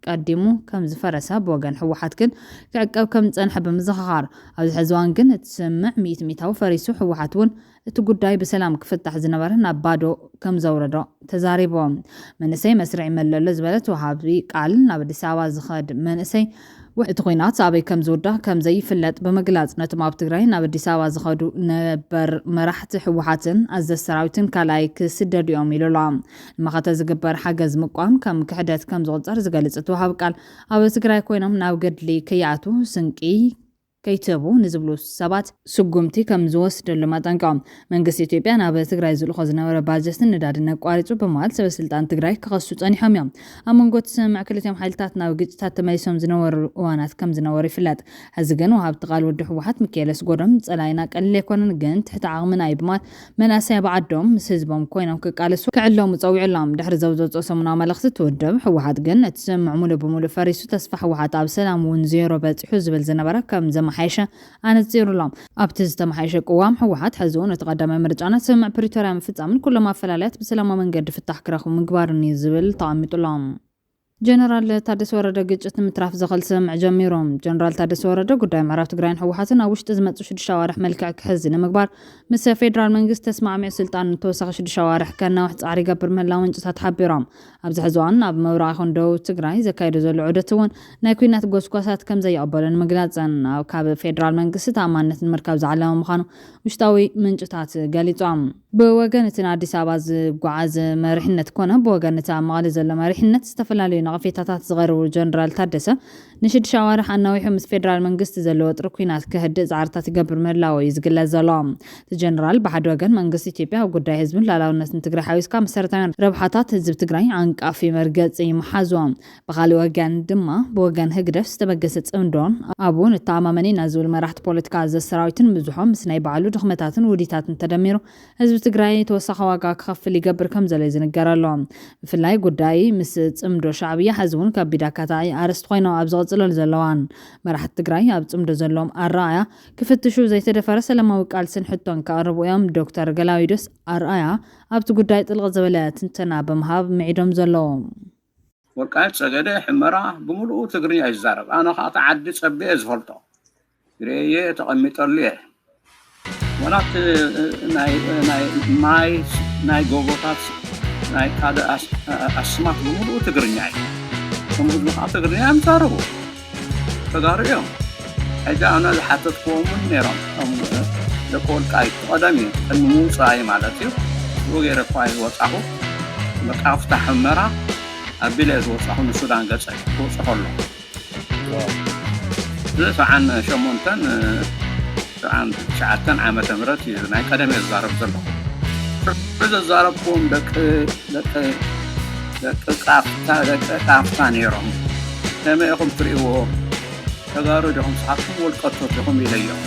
ቀዲሙ ከም ዝፈረሰ፣ ብወገን ህወሓት ግን ክዕቀብ ከም ዝጸንሐ ብምዝኽኻር፣ ኣብዚ ሕዚ እዋን ግን እቲ ስምምዕ ሚእቲ ሚእታዊ ፈሪሱ፣ ህወሓት እውን እቲ ጉዳይ ብሰላም ክፍታሕ ዝነበረ ናብ ባዶ ከም ዘውረዶ ተዛሪቦም። መንእሰይ መስርዕ ይመልእ ኣሎ ዝበለት ወሃቢ ቃል፣ ናብ ኣዲስ ኣበባ ዝኸድ መንእሰይ፣ እቲ ኲናት ኣበይ ከም ዝውዳእ ከም ዘይፍለጥ ብምግላጽ፣ ነቶም ኣብ ትግራይ ናብ ኣዲስ ኣበባ ዝኸዱ ነበር መራሕቲ ህወሓትን ኣዘዝቲ ሰራዊትን ካልኣይ ክስደዱ እዮም ኢሉ ኣሎ። ንመኸተ ዝግበር ሓገዝ ምቋም ከም ክሕደት ከም ዝቑጸር ዝገልጽ እቲ ወሃቢ ቃል፣ ኣብ ትግራይ ኮይኖም ናብ ገድሊ ከይኣትዉ፣ ስንቂ ከይትህቡ ንዝብሉ ሰባት ስጉምቲ ከም ዝወስደሎም ኣጠንቀቖም። መንግስቲ ኢትዮጵያ ናብ ትግራይ ዝልእኾ ዝነበረ ባጀትን ነዳድን ኣቋሪጹ ብምባል ሰበ ስልጣን ትግራይ ክኸሱ ጸኒሖም እዮም። ኣብ መንጎ እቲ ስምምዕ ክልቲኦም ሓይልታት ናብ ግጭታት ተመሊሶም ዝነበሩ እዋናት ከም ዝነበሩ ይፍለጥ። ሕዚ ግን ወሃብቲ ቃል ውድብ ህወሓት ሚካኤል ኣስጎዶም፣ "ጸላኢና ቀሊል ኣይኮነን፣ ግን ትሕቲ ዓቕምና እዩ" ብምባል፣ መናእሰይ ኣብ ዓዶም ምስ ህዝቦም ኮይኖም ክቃለሱ ክዕለሙ ጸዊዑ ኣሎ። ድሕሪ ዘውዘጾ ሰሙናዊ መልእኽቲ፣ እቲ ውድብ ህወሓት ግን እቲ ስምምዕ ሙሉእ ብሙሉእ ፈሪሱ፣ ተስፋ ህወሓት ኣብ ሰላም እውን ዜሮ በጺሑ ዝብል ዝነበረ ከም ዘመሓየሸ ኣነጺሩ ኣሎ። ኣብቲ ዝተመሓየሸ ቅዋም ህወሓት፣ ሕዚ እውን እቲ ቀዳማይ ምርጫና ስምምዕ ፕሪቶርያ ምፍጻምን ኩሎም ኣፈላላያት ብሰላማዊ መንገዲ ፍታሕ ክረኽቡ ምግባርን እዩ ዝብል ተቐሚጡ ኣሎ። ጀነራል ታደሰ ወረደ ግጭት ንምትራፍ ዘኸል ስምምዕ ጀሚሮም። ጀነራል ታደሰ ወረደ ጉዳይ ምዕራብ ትግራይን ህወሓትን ኣብ ውሽጢ ዝመፁ ሽዱሽተ ኣዋርሕ መልክዕ ክሕዝ ንምግባር ምስ ፌደራል መንግስቲ ተስማዕሚዑ ስልጣን ንተወሳኺ ሽዱሽተ ኣዋርሕ ከናውሕ ፃዕሪ ይገብር ምህላው ምንጭታት ሓቢሮም። ኣብዚ ሕዚ እዋን ኣብ ምብራቕ ይኹን ደቡብ ትግራይ ዘካየዶ ዘሎ ዑደት እውን ናይ ኩናት ጎስጓሳት ከም ዘይቕበሎ ንምግላፅን ኣብ ካብ ፌደራል መንግስቲ ተኣማንነት ንምርካብ ዝዓለመ ምዃኑ ውሽጣዊ ምንጭታት ገሊጾም። ብወገን እቲ ንኣዲስ ኣበባ ዝጓዓዝ መሪሕነት ኮነ ብወገን እቲ ኣብ መቐለ ዘሎ መሪሕነት ዝተፈላለዩ ነቐፌታታት ዝቐርቡ ጀነራል ታደሰ ንሽዱሽተ ኣዋርሕ ኣናዊሑ ምስ ፌደራል መንግስቲ ዘሎ ወጥሪ ኩናት ክህድእ ጻዕርታት ይገብር ምህላው እዩ ዝግለጽ ዘሎ። እቲ ጀነራል ብሓደ ወገን መንግስቲ ኢትዮጵያ ኣብ ጉዳይ ህዝብን ላላውነትን ትግራይ ሓዊስካ መሰረታውያን ረብሓታት ህዝቢ ትግራይ ዓንቃፊ መርገጺ ምሓዙ፣ ብኻልእ ወገን ድማ ብወገን ህግደፍ ዝተበገሰ ጽምዶን ኣብኡ ንተኣማመን ኢና ዝብል መራሕቲ ፖለቲካ ኣዘዝ ሰራዊትን ምብዝሖም ምስ ናይ ባዕሉ ድኽመታትን ውዲታትን ተደሚሩ ህዝቢ ትግራይ ተወሳኺ ዋጋ ክኸፍል ይገብር ከም ዘሎ እዩ ዝንገረሉ። ብፍላይ ጉዳይ ምስ ጽምዶ ሻዕብያ ሕዚ እውን ከቢድ ኣካታዒ ኣርእስቲ ኮይኖም ኣብ ዝቕጽለሉ ዘለዋን መራሕቲ ትግራይ ኣብ ጽምዶ ዘለዎም ኣረኣያ ክፍትሹ ዘይተደፈረ ሰላማዊ ቃልስን ሕቶን ከቕርቡ እዮም። ዶክተር ገላውዲዮስ ኣርኣያ ኣብቲ ጉዳይ ጥልቕ ዝበለ ትንተና ብምሃብ ምዒዶም ዘለዉ። ወልቃይት ጸገዴ፣ ሕመራ ብምሉኡ ትግርኛ እዩ ዝዛረብ። ኣነ ከዓ እቲ ዓዲ ጸቢቐ ዝፈልጦ ርእየ ተቐሚጠሉ እየ። ወላ እቲ ናይ ናይ ማይ ናይ ጎቦታት ናይ ካልእ ኣስ- ኣስማት ብምሉኡ ትግርኛ እዩ። እቶም ህዝቢ ከዓ ትግርኛ እዮም ዝዛረቡ። ተጋሩ እዮም። ሕጂ ኣነ ዝሓተትክዎም እውን ነይሮም። እቶም ደቂ ወልቃይት ቀደም እዩ ቅድሚ ምውፃእይ ማለት እዩ። ብኡ ገይረ እኳ ዝወፃኹ በቃ ኣብታ ሕመራ ኣቢለ ዝወፃኹ ንሱዳን ገፀ ክወፅእ ከሎ እዚ ሰብዓን ሸሞንተን ሰብዓን ትሽዓተን ዓመተ ምህረት እዩ ናይ ቀደም እየ ዝዛረብ ዘለኹ። እዚ ዘዛረብኩም ደቂ ደቂ ደቂ ቃፍታ ደቂ ቃፍታ ነይሮም። ከመይ ኢኹም ትርእይዎ? ተጋሩ ዲኹም ንስኻትኩም ወልቀቶት ኢኹም ኢለዮም።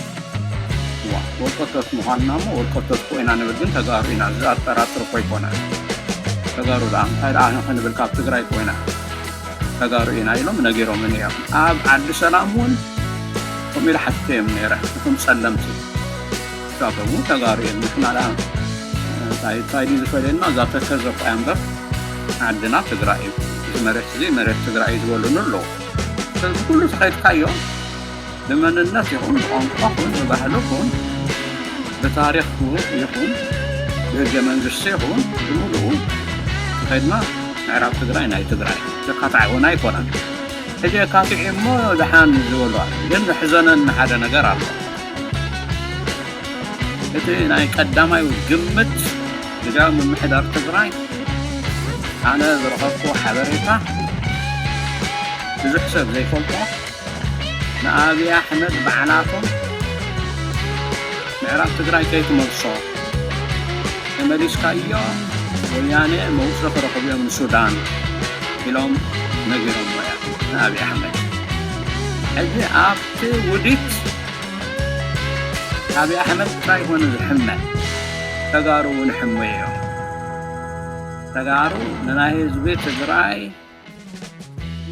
እዋ ወልቀቶት ምዃንና እሞ ወልቀቶት እኮ ኢና ንብል፣ ግን ተጋሩ ኢና። እዚ ኣጠራጥር እኮ ኣይኮነን። ተጋሩ ደኣ እንታይ ደኣ ክንብል ካብ ትግራይ እኮ ኢና። ተጋሩ ኢና ኢሎም ነጊሮምኒ እዮም። ኣብ ዓዲ ሰላም እውን ከምኡ ኢለ ሓቲተዮም ነይረ። እቶም ጸለምቲ እሳቶም እውን ተጋሩ እዮም። ንሕና ደኣ እንታይ እንታይ ድዩ ዝፈልየና? እዛ ተከዘ እኮ እያ እምበር ዓድና ትግራይ እዩ። እዚ መሬት እዚ መሬት ትግራይ እዩ ዝበሉኒ ኣለዉ። ስለዚ ኩሉ ተኸይድካዮ ብመንነት ይኹን ብቋንቋ ይኹን ብባህሊ ይኹን ብታሪኽ ይኹን ብህገ መንግስቲ ይኹን ብምሉኡ ተኸይድና ምዕራብ ትግራይ ናይ ትግራይ ዘካትዐ እውን ኣይኮነን። ሕጂ የካትዑ እሞ ደሓን ዝበሉ ኣሉ። ግን ዘሕዘነኒ ሓደ ነገር ኣሎ። እቲ ናይ ቀዳማይ ግምት ግዝያዊ ምምሕዳር ትግራይ ኣነ ዝረኸብኩዎ ሓበሬታ ብዙሕ ሰብ ዘይፈልጦ ንኣብይ ኣሕመድ ባዕላቶም ምዕራብ ትግራይ ከይትመልሶ ተመሊስካዮ ወያነ መውፅኢ ክረኽቡ እዮም ንሱዳን ኢሎም ነጊሮምዎ እዮም ንኣብይ ኣሕመድ። ሕጂ ኣብቲ ውዲት ኣብይ ኣሕመድ ጥራይ ይኾነ ዝሕመ ተጋሩ እውን ሕመ እዮም። ተጋሩ ንናይ ህዝቢ ትግራይ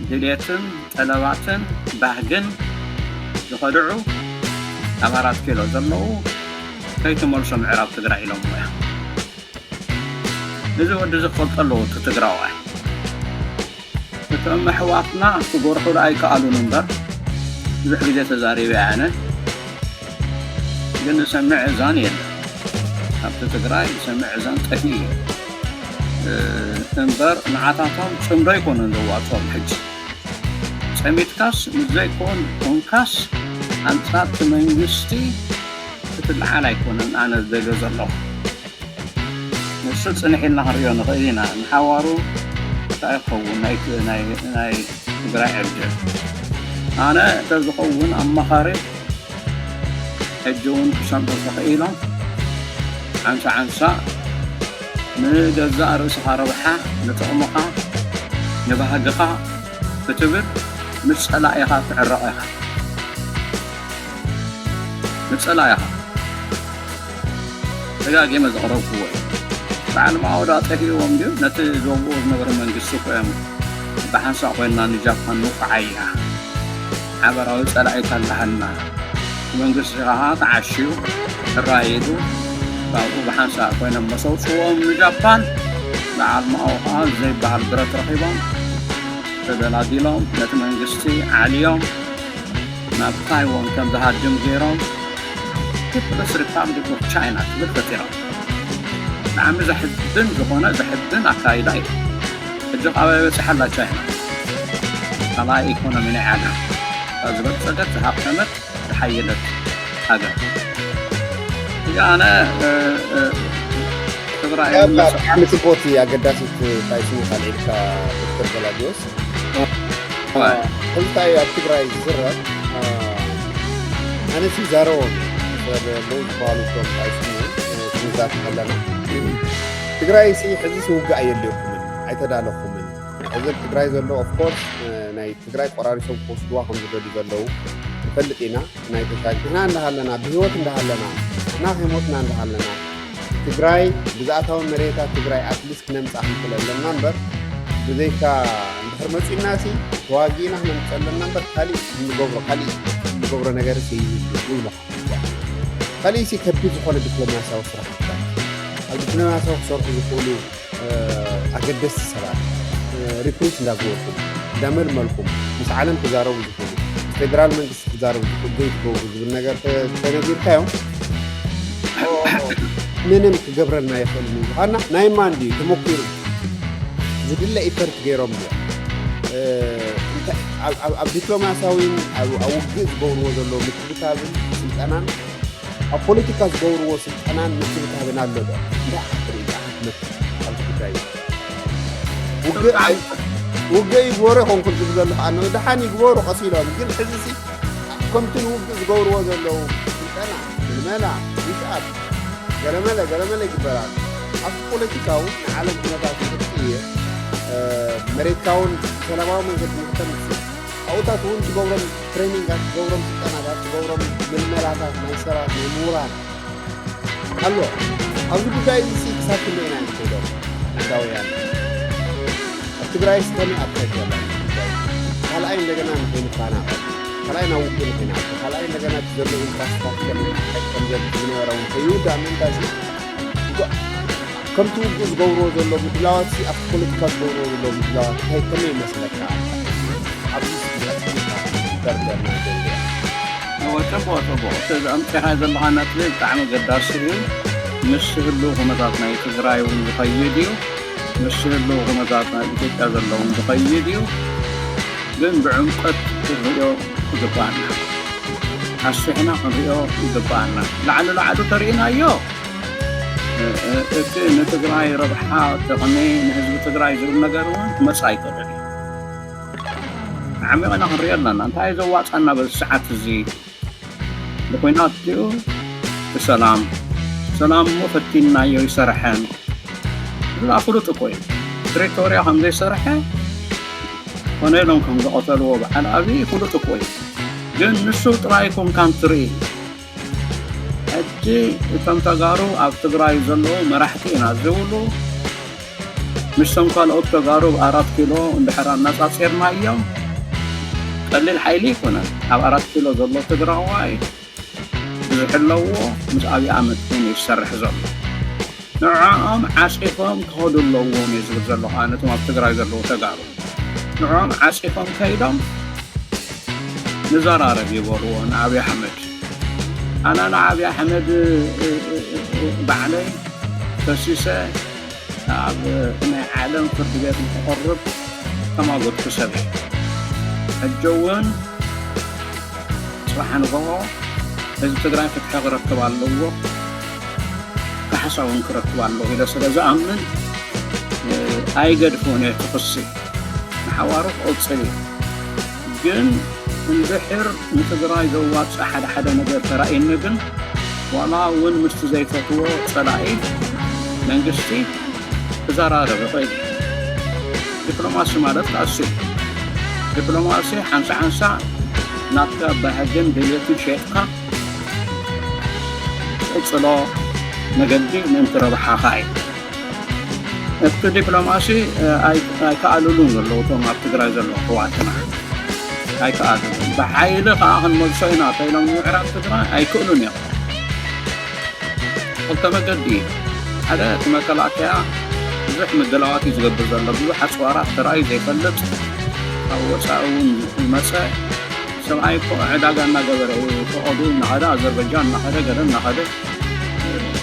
ድሌትን ጠለባትን ባህግን ዝኸድዑ ኣብ ኣራት ኪሎ ዘለዉ ከይትመልሶ ምዕራብ ትግራይ ኢሎምዎ እዮም። እዚ ወዲ እዚ ክፈልጦ ኣለዎ እቲ ትግራዋይ። እቶም ኣሕዋትና ክጎርሑ ደኣ ኣይከኣሉን እምበር ብዙሕ ግዜ ተዛሪበ እየ ኣነ። ግን ዝሰምዕ እዛን የለን። ኣብቲ ትግራይ ዝሰምዕ እዛን ጠፊኡ እዩ። እ፣ እምበር ንዓታቶም ጽምዶ ኣይኮነን ዘዋጽኦም ሕጂ። ጸሚትካስ ምስ ዘይኮን ኮንካስ ኣንጻር እቲ መንግስቲ ክትለዓል ኣይኮነን ኣነ ዝደልዮ ዘለኹ። ንሱ ጽንሕ ኢልና ክንሪኦ ንኽእል ኢና። ንሓዋሩ እንታይ ክኸውን ናይ ናይ ናይ ትግራይ ዕድል። ኣነ እንተዝኸውን ኣማኻሪ ሕጂ እውን ክሰምዑ ተኽኢሎም ሓንሳ ሓንሳ ንገዛእ ርእስኻ ረብሓ ንጥቕምኻ ንባህግኻ ክትብል ምስ ጸላኢኻ ትዕረቕ ኢኻ። ምስ ጸላኢኻ ደጋጊመ ዘቕረብክዎ እዩ። በዓል ማኦ ዳ ጠፊእዎም ድዩ? ነቲ ዘውግኡ ዝነበረ መንግስቲ እኮ እዮም ብሓንሳእ ኮይንና ንጃፓን ንውቅዓያ። ሓበራዊ ጸላኢት ኣለሃና። መንግስቲ ከዓ ተዓሽዩ ሕራይ ኢሉ ካብኡ ብሓንሳእ ኮይኖም መሰውፅዎም ንጃፓን። በዓል ማኦ ከዓ ዘይበሃል ብረት ረኺቦም ተደላዲሎም ነቲ መንግስቲ ዓልዮም ናብ ታይዋን ከም ዝሃድም ገይሮም ፒፕልስ ሪፓብሊክ ኦፍ ቻይና ትብል ፈጢሮም። ብጣዕሚ ዘሕዝን ዝኾነ ዘሕዝን ኣካይዳ እዩ። ሕጂ ካበይ በፂሓ ኣላ ቻይና? ካልኣይ ኢኮኖሚ ናይ ዓለም፣ ካብ ዝበልፀገት ዝሃብተመት ዝሓየለት ሃገር። ሕጂ ኣነ ትግራይ ብጣዕሚ ፅቡቅ ኣገዳሲት ታይ ስሙ ካልዒልካ ዶክተር ገላዲዮስ። ሕዚ እንታይ ኣብ ትግራይ ዝዝረብ ኣነሲ ዛረቦም ሰብ ለው ዝበሃሉ ቶም ኣይስሙ ክንዛት ከለና ትግራይ ሲ ሕዚ ስውግእ ኣየድልየኩምን ኣይተዳለኹምን። ሕዚ ኣብ ትግራይ ዘሎ ኦፍኮርስ ናይ ትግራይ ቆራሪሶም ክወስድዋ ከም ዝደልዩ ዘለዉ ንፈልጥ ኢና። ናይ ተሻግ ንሕና እንዳሃለና ብህይወት እንዳሃለና ንሕና ከይሞትና እንዳሃለና ትግራይ ግዝኣታዊ መሬታት ትግራይ ኣትሊስት ክነምፃ ክንክእል ኣለና እምበር ብዘይካ እንድሕር መፂኡና ሲ ተዋጊእና ክነምፅ ኣለና እምበር ካሊእ እንገብሮ ካሊእ እንገብሮ ነገር ይብሉ። ካሊእ ሲ ከቢድ ዝኾነ ዲፕሎማሲያዊ ስራሕትታት ኣብ ዲፕሎማሲያዊ ክሰርሑ ዝኽእሉ ኣገደስቲ ሰባት ሪክሩት እንዳገበርኩም እንዳመልመልኩም ምስ ዓለም ክዛረቡ ዝኽእሉ ምስ ፌደራል መንግስቲ ክዛረቡ ዝኽእሉ ዘይትገብሩ ዝብል ነገር ተነጊርካዮም ምንም ክገብረልና ይኽእል እዩ። ምዃና ናይ ማን ድዩ ተመኪሩ ዝድለ ኢፈርት ገይሮም እዮም። ኣብ ዲፕሎማሲያዊን ኣብ ውግእ ዝገብርዎ ዘለዉ ምክብታብን ስልጠናን ኣብ ፖለቲካ ዝገብርዎ ስልጠናን ምክብታብን ኣሎ ዶ? እንዳ ዓዲ ሪኢካ ክትመክር ኣብዚ ጉዳይ ውግእ ይግበሩ ይኾንኩ ዝብል ዘለኹ ኣነ ደሓን ይግበሩ ቀስ ኢሎም ግን ሕዚ ሲ ከምቲ ንውግእ ዝገብርዎ ዘለዉ ስልጠና ምልመላ ዊሽኣፕ ገለመለ ገለመለ ይግበራሉ። ኣብ ፖለቲካዊ ንዓለም ኩነታት ንክትቅይር መሬትካ እውን ብሰላማዊ መንገዲ ንክተምፅእ ኣብኡታት እውን ትገብሮም ትሬኒንጋት ትገብሮም ስልጠናታት ትገብሮም ምልመላታት ናይ ሰባት ናይ ምሁራን ኣሎ። ኣብዚ ጉዳይ እዚ ሲ ክሳብ ክንደይ ኢና ንከይዶም ህንዳውያን ኣብ ትግራይ ስ ከመይ ኣካይድ ዘላ ካልኣይ እንደገና ንከይንፋናቐል ካልኣይ ናብ ውግእ ንከይንኣቱ ካልኣይ እንደገና እቲ ዘሎ ኢንፍራስትራክቸር ናይ ትግራይ ከም ዘ ዝነበረ እውን ከይውዳእ ምእንታሲ ከምቲ ውግእ ዝገብርዎ ዘሎ ምድላዋት ሲ ኣብቲ ፖለቲካ ዝገብርዎ ዘሎ ምድላዋት እንታይ ከመይ ይመስለካ? ኣብዚ ስ ደርደርና ጀምር። እወ፣ ጽቡቕ ጽቡቕ። እቲ ኣምጺእኻዮ ዘለኻ ነጥቢ ብጣዕሚ ኣገዳሲ እዩ። ምስ ህልው ኩነታት ናይ ትግራይ እውን ዝኸይድ እዩ። ምስ ህልው ኩነታት ናይ ኢትዮጵያ ዘሎ እውን ዝኸይድ እዩ። ግን ብዕምቀት ክንርእዮ ይግባኣና። ኣስፊሕና ክንርእዮ ይግባኣና። ላዕሊ ላዕሉ ተርእናዮ እቲ ንትግራይ ረብሓ ጥቕሚ ንህዝቢ ትግራይ ዝብል ነገር እውን ክመፅእ ኣይክእልን እዩ። ዓሚቕና ክንሪኦ ኣለና። እንታይ እዩ ዘዋፃና በዚ ሰዓት እዚ? ንኩናት ድዩ ብሰላም? ሰላም እሞ ፈቲንናዮ ይሰርሐን ዝብላ ፍሉጥ እኮ እዩ። ፕሪቶርያ ከም ዘይሰርሐ ኮነ ኢሎም ከም ዝቐተልዎ በዓል ኣብዪ ፍሉጥ እኮ እዩ። ግን ንሱ ጥራይ ኮንካን ትርኢ። ሕጂ እቶም ተጋሩ ኣብ ትግራይ ዘለዉ መራሕቲ ኢና ዝብሉ ምስቶም ካልኦት ተጋሩ ኣብ ኣራት ኪሎ እንድሕር ኣነፃፂርናዮም ቀሊል ሓይሊ ኣይኮነን። ኣብ ኣራት ኪሎ ዘሎ ትግራዋይ ብዙሕ ኣለዎ። ምስ ኣብዪ ኣሕመድ ኮይኑ እዩ ዝሰርሕ ዘሎ። ንዕኦም ዓፂፎም ክኸዱ ኣለዎም እየ ዝብል ዘለኹ ኣነ እቶም ኣብ ትግራይ ዘለዉ ተጋሩ ንዕኦም ዓፂፎም ከይዶም ንዘራረብ ይበልዎ ንኣብዪ ኣሕመድ። ኣነ ንኣብዪ ኣሕመድ ባዕለይ ከሲሰ ኣብ ናይ ዓለም ፍርዲ ቤት ንክቐርብ ተማጎትኩ ሰብ እየ። ሕጂ እውን ፅባሕ ንግሆ ህዝቢ ትግራይ ፍትሒ ክረክብ ኣለዎ፣ ካሕሳ እውን ክረክብ ኣለዎ ኢለ ስለ ዝኣምን ኣይገድፎን እየ እቲ ክሲ። ንሓዋሩ ክቕፅል እዩ። ግን እንድሕር ንትግራይ ዘዋፅእ ሓደ ሓደ ነገር ተራእየኒ ግን ዋላ እውን ምስቲ ዘይፈትዎ ፀላኢ መንግስቲ ክዘራረብ ይኽእል እዩ። ዲፕሎማሲ ማለት ካኣ እሱ እዩ። ዲፕሎማሲ ሓንሳ ሓንሳ ናትካ ባህግን ድልየትን ሸይጥካ ትቕፅሎ መገዲ ምእንቲ ረብሓኻ እዩ። እቲ ዲፕሎማሲ ኣይከኣልሉን ዘለዉ እቶም ኣብ ትግራይ ዘለዉ ኣሕዋትና ኣይከኣልሉን። ብሓይሊ ከዓ ክንመልሶ ኢና ተኢሎም ንምዕራብ ትግራይ ኣይክእሉን እዮም። ክልተ መገዲ እዩ። ሓደ እቲ መከላከያ ብዙሕ ምድላዋት እዩ ዝገብር ዘሎ። ብዙሕ ኣፅዋራት ተራእዩ ዘይፈልጥ ካብ ወፃኢ እውን ይመፀ ሰብኣይ እኮ ዕዳጋ እናገበረ እዩ። ፈቐዱ እናኸደ፣ ኣዘርበጃን እናኸደ፣ ገለ እናኸደ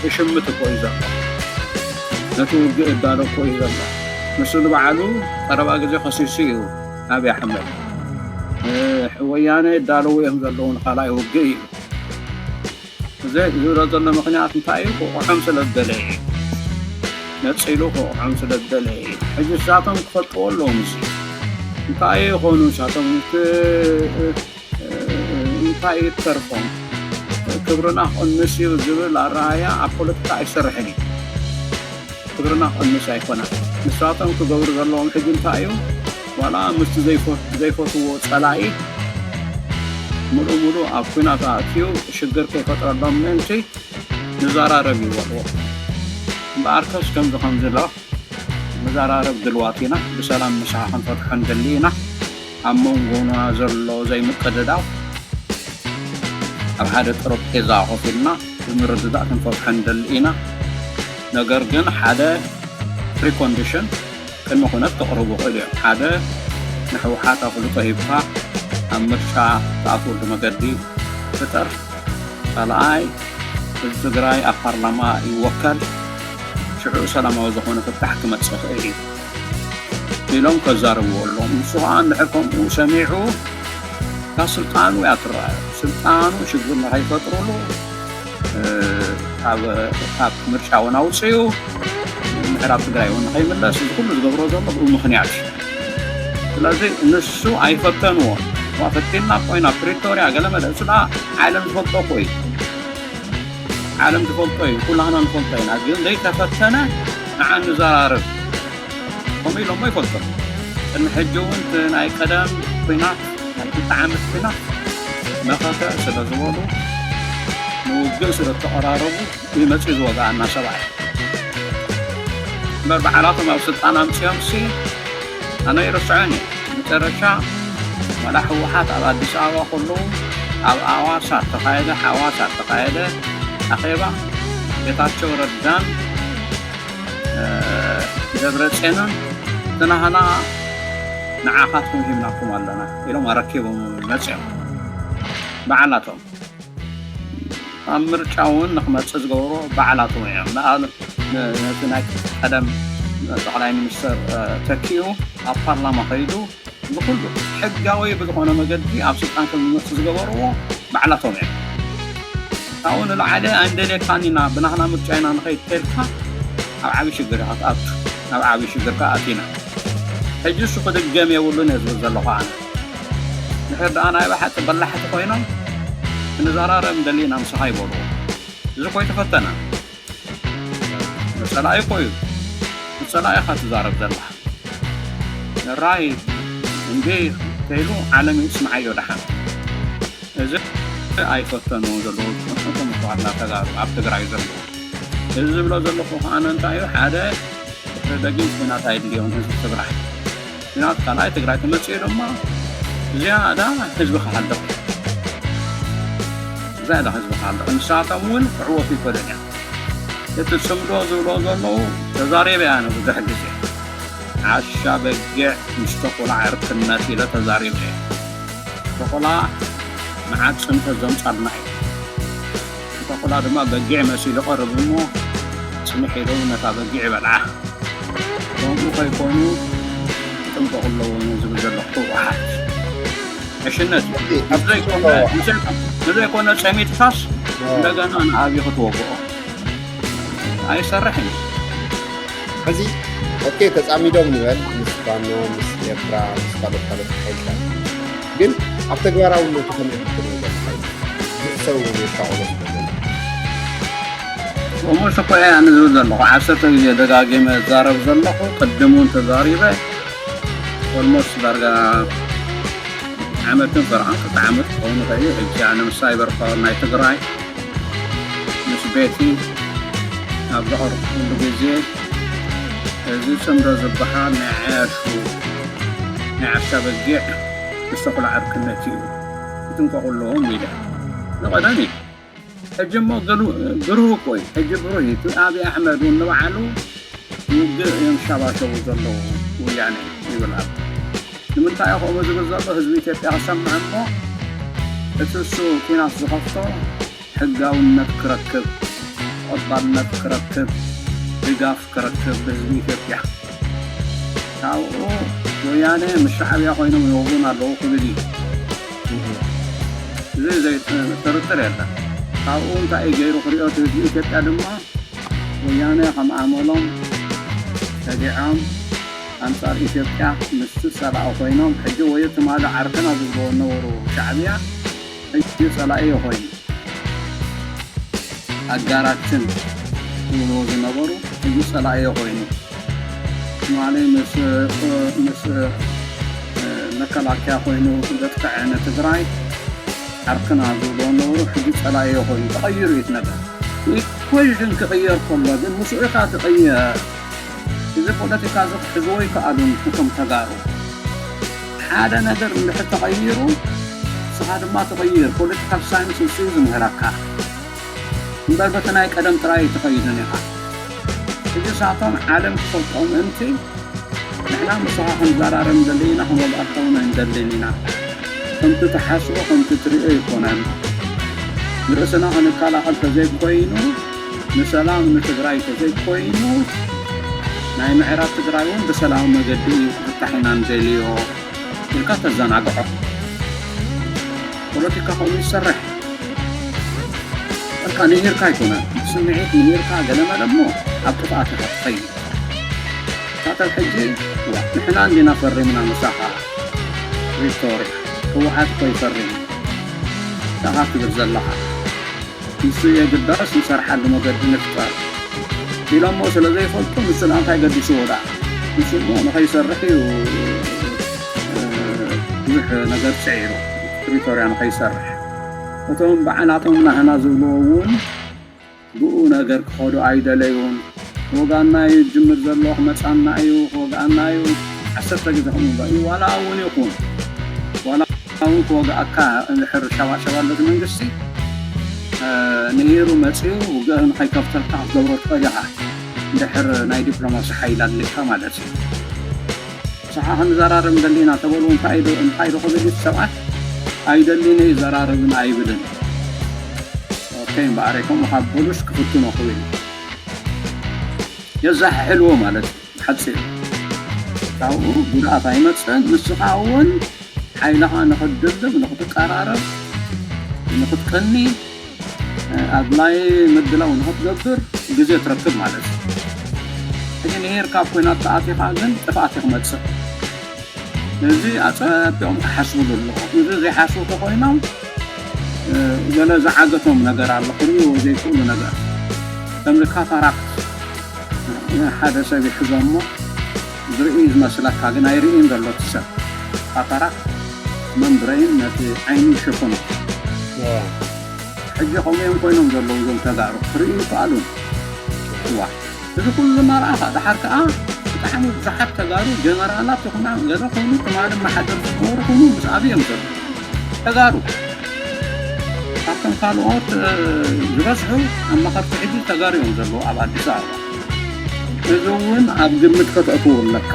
ይሽምት እኮ እዩ ዘሎ። ነቲ ውግእ እዳሎ እኮ እዩ ዘሎ። ንሱ ንባዕሉ ቀረባ ግዜ ከሲሱ እዩ ኣብይ ኣሕመድ። ወያነ እዳለዉ እዮም ዘለዉ ንኻልኣይ ውግእ እዩ። እዚ ዝብሎ ዘሎ ምኽንያት እንታይ እዩ? ክቑሖም ስለ ዝደለየ እዩ። ነፂሉ ክቑሖም ስለ ዝደለየ እዩ። ሕጂ ንሳቶም ክፈልጥዎ ኣለዎም። እዚ እንታይ ይኾኑ ንሳቶም? እቲ እንታይ እዩ ተርፎም? ክብርና ክቕንስ እዩ ዝብል ኣረኣያ ኣብ ፖለቲካ ኣይሰርሕን እዩ። ክብርና ክቕንስ ኣይኮነን። ንሳቶም ክገብሩ ዘለዎም ሕጂ እንታይ እዩ? ዋላ ምስቲ ዘይፈ- ዘይፈትዎ ጸላኢ ሙሉእ ሙሉእ ኣብ ኲናት ኣእትዩ ሽግር ከይፈጥረሎም ምእንቲ ንዘራረብ ይበልዎ። እምበኣርከስ ከምዚ ከምዚ ኣሎ፣ ንዘራረብ ድልዋት ኢና፣ ብሰላም ምሳኻ ክንፈትሖ ንደሊ ኢና። ኣብ መንጎና ዘሎ ዘይምቅድዳው ኣብ ሓደ ጠረጴዛ ኮፍ ኢልና ብምርድዳእ ክንፈትሖ ንደሊ ኢና። ነገር ግን ሓደ ፕሪኮንዲሽን ቅድመ ኩነት ከቕርቡ ይኽእሉ እዮም። ሓደ ንህወሓት ኣፍልጦ ሂብካ ኣብ ምርጫ ትኣትወሉ መገዲ ፍጠር። ካልኣይ ህዝቢ ትግራይ ኣብ ፓርላማ ይወከል፣ ሽዑ ሰላማዊ ዝኾነ ፍታሕ ክመፅእ ይኽእል እዩ ኢሎም ከዛርብዎ ኣለዎም። ንሱ ከዓ እንድሕር ከምኡ ሰሚዑ ካብ ስልጣኑ እያ ትረኣዮ። ስልጣኑ ሽግር ንኸይፈጥሩሉ ካብ ካብ ምርጫ እውን ኣውፅኡ ምዕራብ ትግራይ እውን ንኸይምለስ እዚ ኩሉ ዝገብሮ ዘሎ ብምኽንያት እዩ። ስለዚ ንሱ ኣይፈተንዎ። ዋ ፈቲና ኮይና ፕሪቶርያ ገለ መለ እሱ ደኣ ዓለም ዝፈልጦ እኮ እዩ። ዓለም ዝፈልጦ እዩ፣ ኩላህና ንፈልጦ ኢና። ግን ዘይተፈተነ ንዓ ንዘራርብ ከምኡ ኢሎሞ ይፈልጦ። ቅድሚ ሕጂ እውን እቲ ናይ ቀደም ኩናት ናይ ክልተ ዓመት ኩናት መኸተ ስለ ዝበሉ ንውግእ ስለ ዝተቐራረቡ ይመፅእ ዝወግኣና ሰብኣይ እምበር ባዕላቶም ኣብ ስልጣን ኣምፅኦም ሲ ኣነ ይርስዖን እዩ። መጨረሻ ዋላ ህወሓት ኣብ ኣዲስ ኣበባ ከለዉ ኣብ ኣዋሳ ተኻየደ ሓዋሳ ተኻየደ ኣኼባ ጌታቸው ረዳን ደብረፅዮንን እቲ ናህና ንዓኻትኩም ሂብናኩም ኣለና ኢሎም ኣረኪቦም መፅኦም ባዕላቶም ኣብ ምርጫ እውን ንክመፅእ ዝገበሮ ባዕላቶም እዮም። ነቲ ናይ ቀደም ጠቕላይ ሚኒስተር ተኪኡ ኣብ ፓርላማ ከይዱ ብኩሉ ሕጋዊ ብዝኾነ መገዲ ኣብ ስልጣን ከም ዝመፅእ ዝገበርዎ ባዕላቶም እዮም። ካብኡ ንላዕሊ ኣይንደልየካን ኢና ብናህና ምርጫ ኢና ንኸይድ ተልካ ኣብ ዓብዪ ሽግር ኢኻ ትኣቱ። ኣብ ዓብዪ ሽግር ከዓ ኣቲና። ሕጂ እሱ ክድገም የብሉን እየ ዝብል ዘለኹ ኣነ። ድሕር ደኣ ናይ ብሓቂ በላሕቲ ኮይኖም ክንዘራረብ እንደሊና ምሳኻ ይበልዎ። እዚ እኮ ኣይተፈተነ። ንፀላኢ እኮ እዩ። ንፀላኢ ኢኻ ትዛረብ ዘለኻ። ራይ እንዴ ተይሉ ዓለም ይስምዓዮ ደሓን። እዚ ኣይፈተኑ ዘለዉ እቶም ተዋህላ ተጋሩ ኣብ ትግራይ ዘለዉ። እዚ ዝብሎ ዘለኹ ከዓነ እንታይ እዩ ሓደ ደጊም ኩናት ኣይድልዮን ህዝቢ ትግራይ። ኩናት ካልኣይ ትግራይ ተመፅኡ ድማ ዝያዳ ህዝቢ ክሃልቕ ዝያዳ ህዝቢ ክሃልቕ ንሳቶም እውን ክዕወቱ ይክእልን እዮም። እቲ ፅምዶ ዝብሎ ዘለዉ ተዛሪበ ኣነ ብዙሕ ግዜ ዓሻ በጊዕ ምስ ተኩላ ዕርክነት ኢለ ተዛሪበ እየ። ተኩላ መዓት ፅንተት ዘምፃልና እዩ። ተኩላ ድማ በጊዕ መሲሉ ቀርብ እሞ ፅንሕ ኢሉ ነታ በጊዕ ይበልዓ። ከምኡ ከይኮኑ ክጥንቀቑ ኣለዎም ዝብል ዘለኹ ህወሓት ዕሽነት እዩ። ንዘይኮነ ጸሚትካስ እንደገና ንኣብይ ክትወግኦ ኣይሰርሕን። ሕዚ ኦኬ ተፃሚዶም ንበል ምስ ፋኖ ምስ ኤርትራ ምስ ካልኦት ካልኦት ሓይልታት ግን ኣብ ተግባራውነቱ ከመይ ክትሪኦ ዘለካ ዝእሰሩ የሻቕሎ ስለ ዘሎ እሞ ሽኮ እየ ኣነ ዝብል ዘለኹ ዓሰርተ ግዜ ደጋጊመ እዛረብ ዘለኹ ቅድም እውን ተዛሪበ ኦልሞስት ዳርጋ ዓመትን ፈርቓን ክልተ ዓመት ክኸውን ይኽእል እዩ ሕጂ ኣነ ምስ ሳይበር ፓወር ናይ ትግራይ ምስ ቤቲ ኣብ ዘቐርብኩሉ ግዜ እዚ ፅምዶ ዝበሃል ናይ ዓያሹ ናይ ዓሻ በጊዕ ዝተኹላ ዕርክነት እዩ ክጥንቀቑ ኣለዎም ኢለ ዝቐደም እዩ ሕጂ እሞ ብሩህ እኮ እዩ ሕጂ ብሩህ እዩ እቲ ኣብይ ኣሕመድ እውን ንባዕሉ ውግእ እዮም ሻባሸቡ ዘለዉ ወያነ ይብል ኣሎ ንምንታይ እዩ ከምኡ ዝብል ዘሎ? ህዝቢ ኢትዮጵያ ክሰምዕ እሞ እቲ እሱ ኲናት ዝኸፍቶ ሕጋውነት ክረክብ፣ ተቐባልነት ክረክብ፣ ድጋፍ ክረክብ ብህዝቢ ኢትዮጵያ። ካብኡ ወያነ ምስ ሻዕብያ ኮይኖም ይወግኡና ኣለዉ ክብል እዩ። እዚ ዘይጥርጥር የለን። ካብኡ እንታይ እዩ ገይሩ ክሪኦ እቲ ህዝቢ ኢትዮጵያ ድማ ወያነ ከም ኣመሎም ከዲዖም ኣንጻር ኢትዮጵያ ምስቲ ጸላኢ ኮይኖም፣ ሕጂ ወይ ትማሊ ዓርክና ዝብልዎ ዝነበሩ ሻዕብያ ሕጂ ጸላኢ ኮይኑ ኣጋራችን ዝብልዎ ዝነበሩ ሕጂ ጸላኢ ኮይኑ ትማሊ ምስ ምስ መከላከያ ኮይኑ ዘጥቅዐ ንትግራይ ዓርክና ዝብልዎ ዝነበሩ ሕጂ ጸላኢ ኮይኑ ተቐይሩ እዩ እቲ ነገር። ኢኩዌሽን ክቕየር ከሎ ግን ምስኡ ኢኻ ትቕየር። እዚ ፖለቲካ እዚ ክሕዝዎ ይከኣሉን እቶም ተጋሩ። ሓደ ነገር እንድሕር ተቐይሩ ንስኻ ድማ ትቕይር። ፖለቲካል ሳይንስ ንሱ እዩ ዝምህረካ እምበር በቲ ናይ ቀደም ጥራይ ኣይትኸይድን ኢኻ። ሕጂ ሳቶም ዓለም ክፈልጦ ምእንቲ ንሕና ምሳኻ ክንዘራረብ ንደሊ ኢና፣ ክንወግኣካ እውን ኣይንደልን ኢና። ከምቲ ትሓስቦ ከምቲ ትሪኦ ኣይኮነን። ንርእስና ክንከላኸል ተዘይኮይኑ ንሰላም ንትግራይ ተዘይኮይኑ ናይ ምዕራብ ትግራይ እውን ብሰላም መገዲ እዩ ክፍታሕ ኢና ንደልዮ ኢልካ ተዘናግዖ። ፖለቲካ ከምኡ ይሰርሕ። በቃ ንሂርካ ኣይኮነን። ስምዒት ንሂርካ ገለመለ እሞ ኣብ ጥፍኣት ኢኻ ትኸይድ። ካተብ ሕጂ ዋ፣ ንሕና እንዲና ፈሪምና ምሳኻ ፕሪቶርያ። ህወሓት እኮ ይፈሪም። ንስኻ ትብል ዘለኻ። ንሱ የግዳስ ንሰርሓሉ መገዲ ንፍጠር ኢሎሞ ስለ ዘይፈልጡ ንሱ ደኣ እንታይ ገዲስዎ ደኣ? ንሱ እሞ ንኸይሰርሕ እዩ፣ እ፣ ብዙሕ ነገር ስዒሩ ፕሪቶርያ ንኸይሰርሕ። እቶም በዓላቶም ናህና ዝብልዎ እውን ብኡ ነገር ክኸዱ ኣይደለዩን። ክወግኣና እዩ ዝጅምር ዘሎ፣ ክመጽኣና እዩ፣ ክወግኣና እዩ። ዓሰርተ ግዜ ከምኡ እምበር እዩ። ዋላ እውን ይኹን፣ ዋላ እውን ክወግኣካ እንድሕር ሸባሸባ ኣሎ እቲ መንግስቲ፣ እ፣ ንሂሩ መጺኡ ውግእ ንኸይከፍተልካ ክትገብሮ ትኽእል ኢኻ። እንድሕር ናይ ዲፕሎማሲ ሓይሊ ኣድልካ ማለት እዩ። ንስኻ ክንዘራረብ እንደሊና ተበሉ እንታይ ዶ፣ እንታይ ዶ ክብል እዩ እቲ ሰብኣይ? ኣይደሊን እየ፣ ይዘራረብን ኣይብልን። ኦኬ፣ እምበኣር ከምኡ ካብ በሉስ ክፍትኖ ክብል የዛሕሕልዎ ማለት እዩ። ሓፂር ካብኡ ጉድኣት ኣይመፅእን። ንስኻ እውን ሓይልኻ ንኽትድልብ፣ ንኽትቀራረብ፣ ንኽትቀኒ፣ ኣድላይ ምድላው ንኽትገብር ግዜ ትረክብ ማለት እዩ። ሕጂ ንሄርካ ኣብ ኲናት ተኣቲኻ ግን ጥፍኣት እዩ ክመፅእ። እዚ ኣፀቢቖም ክሓስብሉ ኣለዎም። እዚ ዘይሓስቡ ተኾይኖም፣ እ፣ ገለ ዝዓገቶም ነገር ኣሎ፣ ክርእይዎ ዘይክእሉ ነገር። ከምዚ ካታራክት፣ እ፣ ሓደ ሰብ ይሕዞ እሞ ዝርኢ ዝመስለካ፣ ግን ኣይርእይን ዘሎ እቲ ሰብ። ካታራክት መምብረይን ነቲ ዓይኒ ይሽፍኖ። ዋ። ሕጂ ከምኡ እዮም ኮይኖም ዘለዉ እዞም ተጋሩ። ክርእዩ ይከኣሉን። ዋ። እዚ ኩሉ መርኣኻ፣ ደሓር ከኣ ብጣዕሚ ብዙሓት ተጋሩ ጀነራላት ይኹና ገለ ኮይኑ ትማሊ መሓደር ዝነበሩ ኮይኑ ምስ ኣብይ እዮም ዘለዉ። ተጋሩ። ካብቶም ካልኦት፣ እ፣ ዝበዝሑ ኣማኸርቲ ሕጂ ተጋሩ እዮም ዘለዉ ኣብ ኣዲስ ኣበባ። እዚ እውን ኣብ ግምት ከተእትዎ ኣለካ።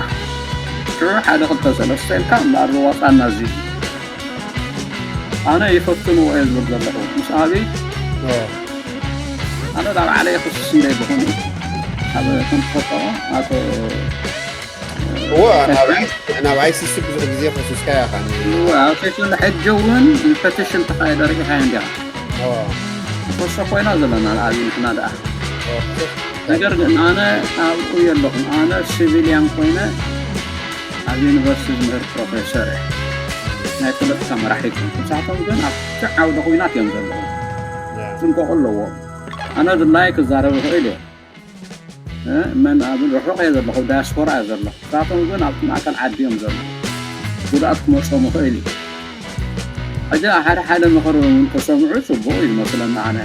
ሽዑ ሓደ ክልተ ሰለስተ ኢልካ እምበኣር ዘዋፅኣና እዚ እዩ። ኣነ ይፈትንዎ እየ ዝብል ዘለኹ። ምስ ኣብይ ኦ። ኣነ ናብ ዓለየ ክስስ እንደ ይብኹን ኣብ ከም ትፈልጦ ኣቶ እዎ፣ ናብ ኣይ-፣ ናብ ኣይ ሲ ሲ ብዙሕ ግዜ ፈሲስካ ኢኻ። እዎ፣ ኣብ ፌስቡክ ሕጂ እውን ፐቲሽን ተኻየደ ርኢኻ እንዲኻ። እዎ። ፈሶ ኮይና ዘለና ንኣብይ ንሕና ደኣ። እዎ፣ ፈሶ። ነገር ግን ኣነ ኣብኡ የለኹም። ኣነ ሲቪልያን ኮይነ ኣብ ዩኒቨርሲቲ ዝምህር ፕሮፌሰር እየ። ናይ ፖለቲካ መራሒ ኣይኮንኩን። ንሳቶም ግን ኣብቲ ዓውደ ኹናት እዮም ዘለዉ። እዎ። ጥንቀቑ ኣለዎም። ኣነ ድላይ ክዛረብ ይኽእል እየ። እ፣ መን ኣብ ርሑቕ እየ ዘለኹ፣ ዳያስፖራ እየ ዘለኹ። ንሳቶም ግን ኣብቲ ማእከል ዓዲ እዮም ዘለዉ። ጉድኣት ክመጾም ይኽእል እዩ። ሕጂ ሓደ ሓደ ምኽሪ እውን ተሰምዑ ጽቡቕ እዩ ዝመስለኒ ኣነ።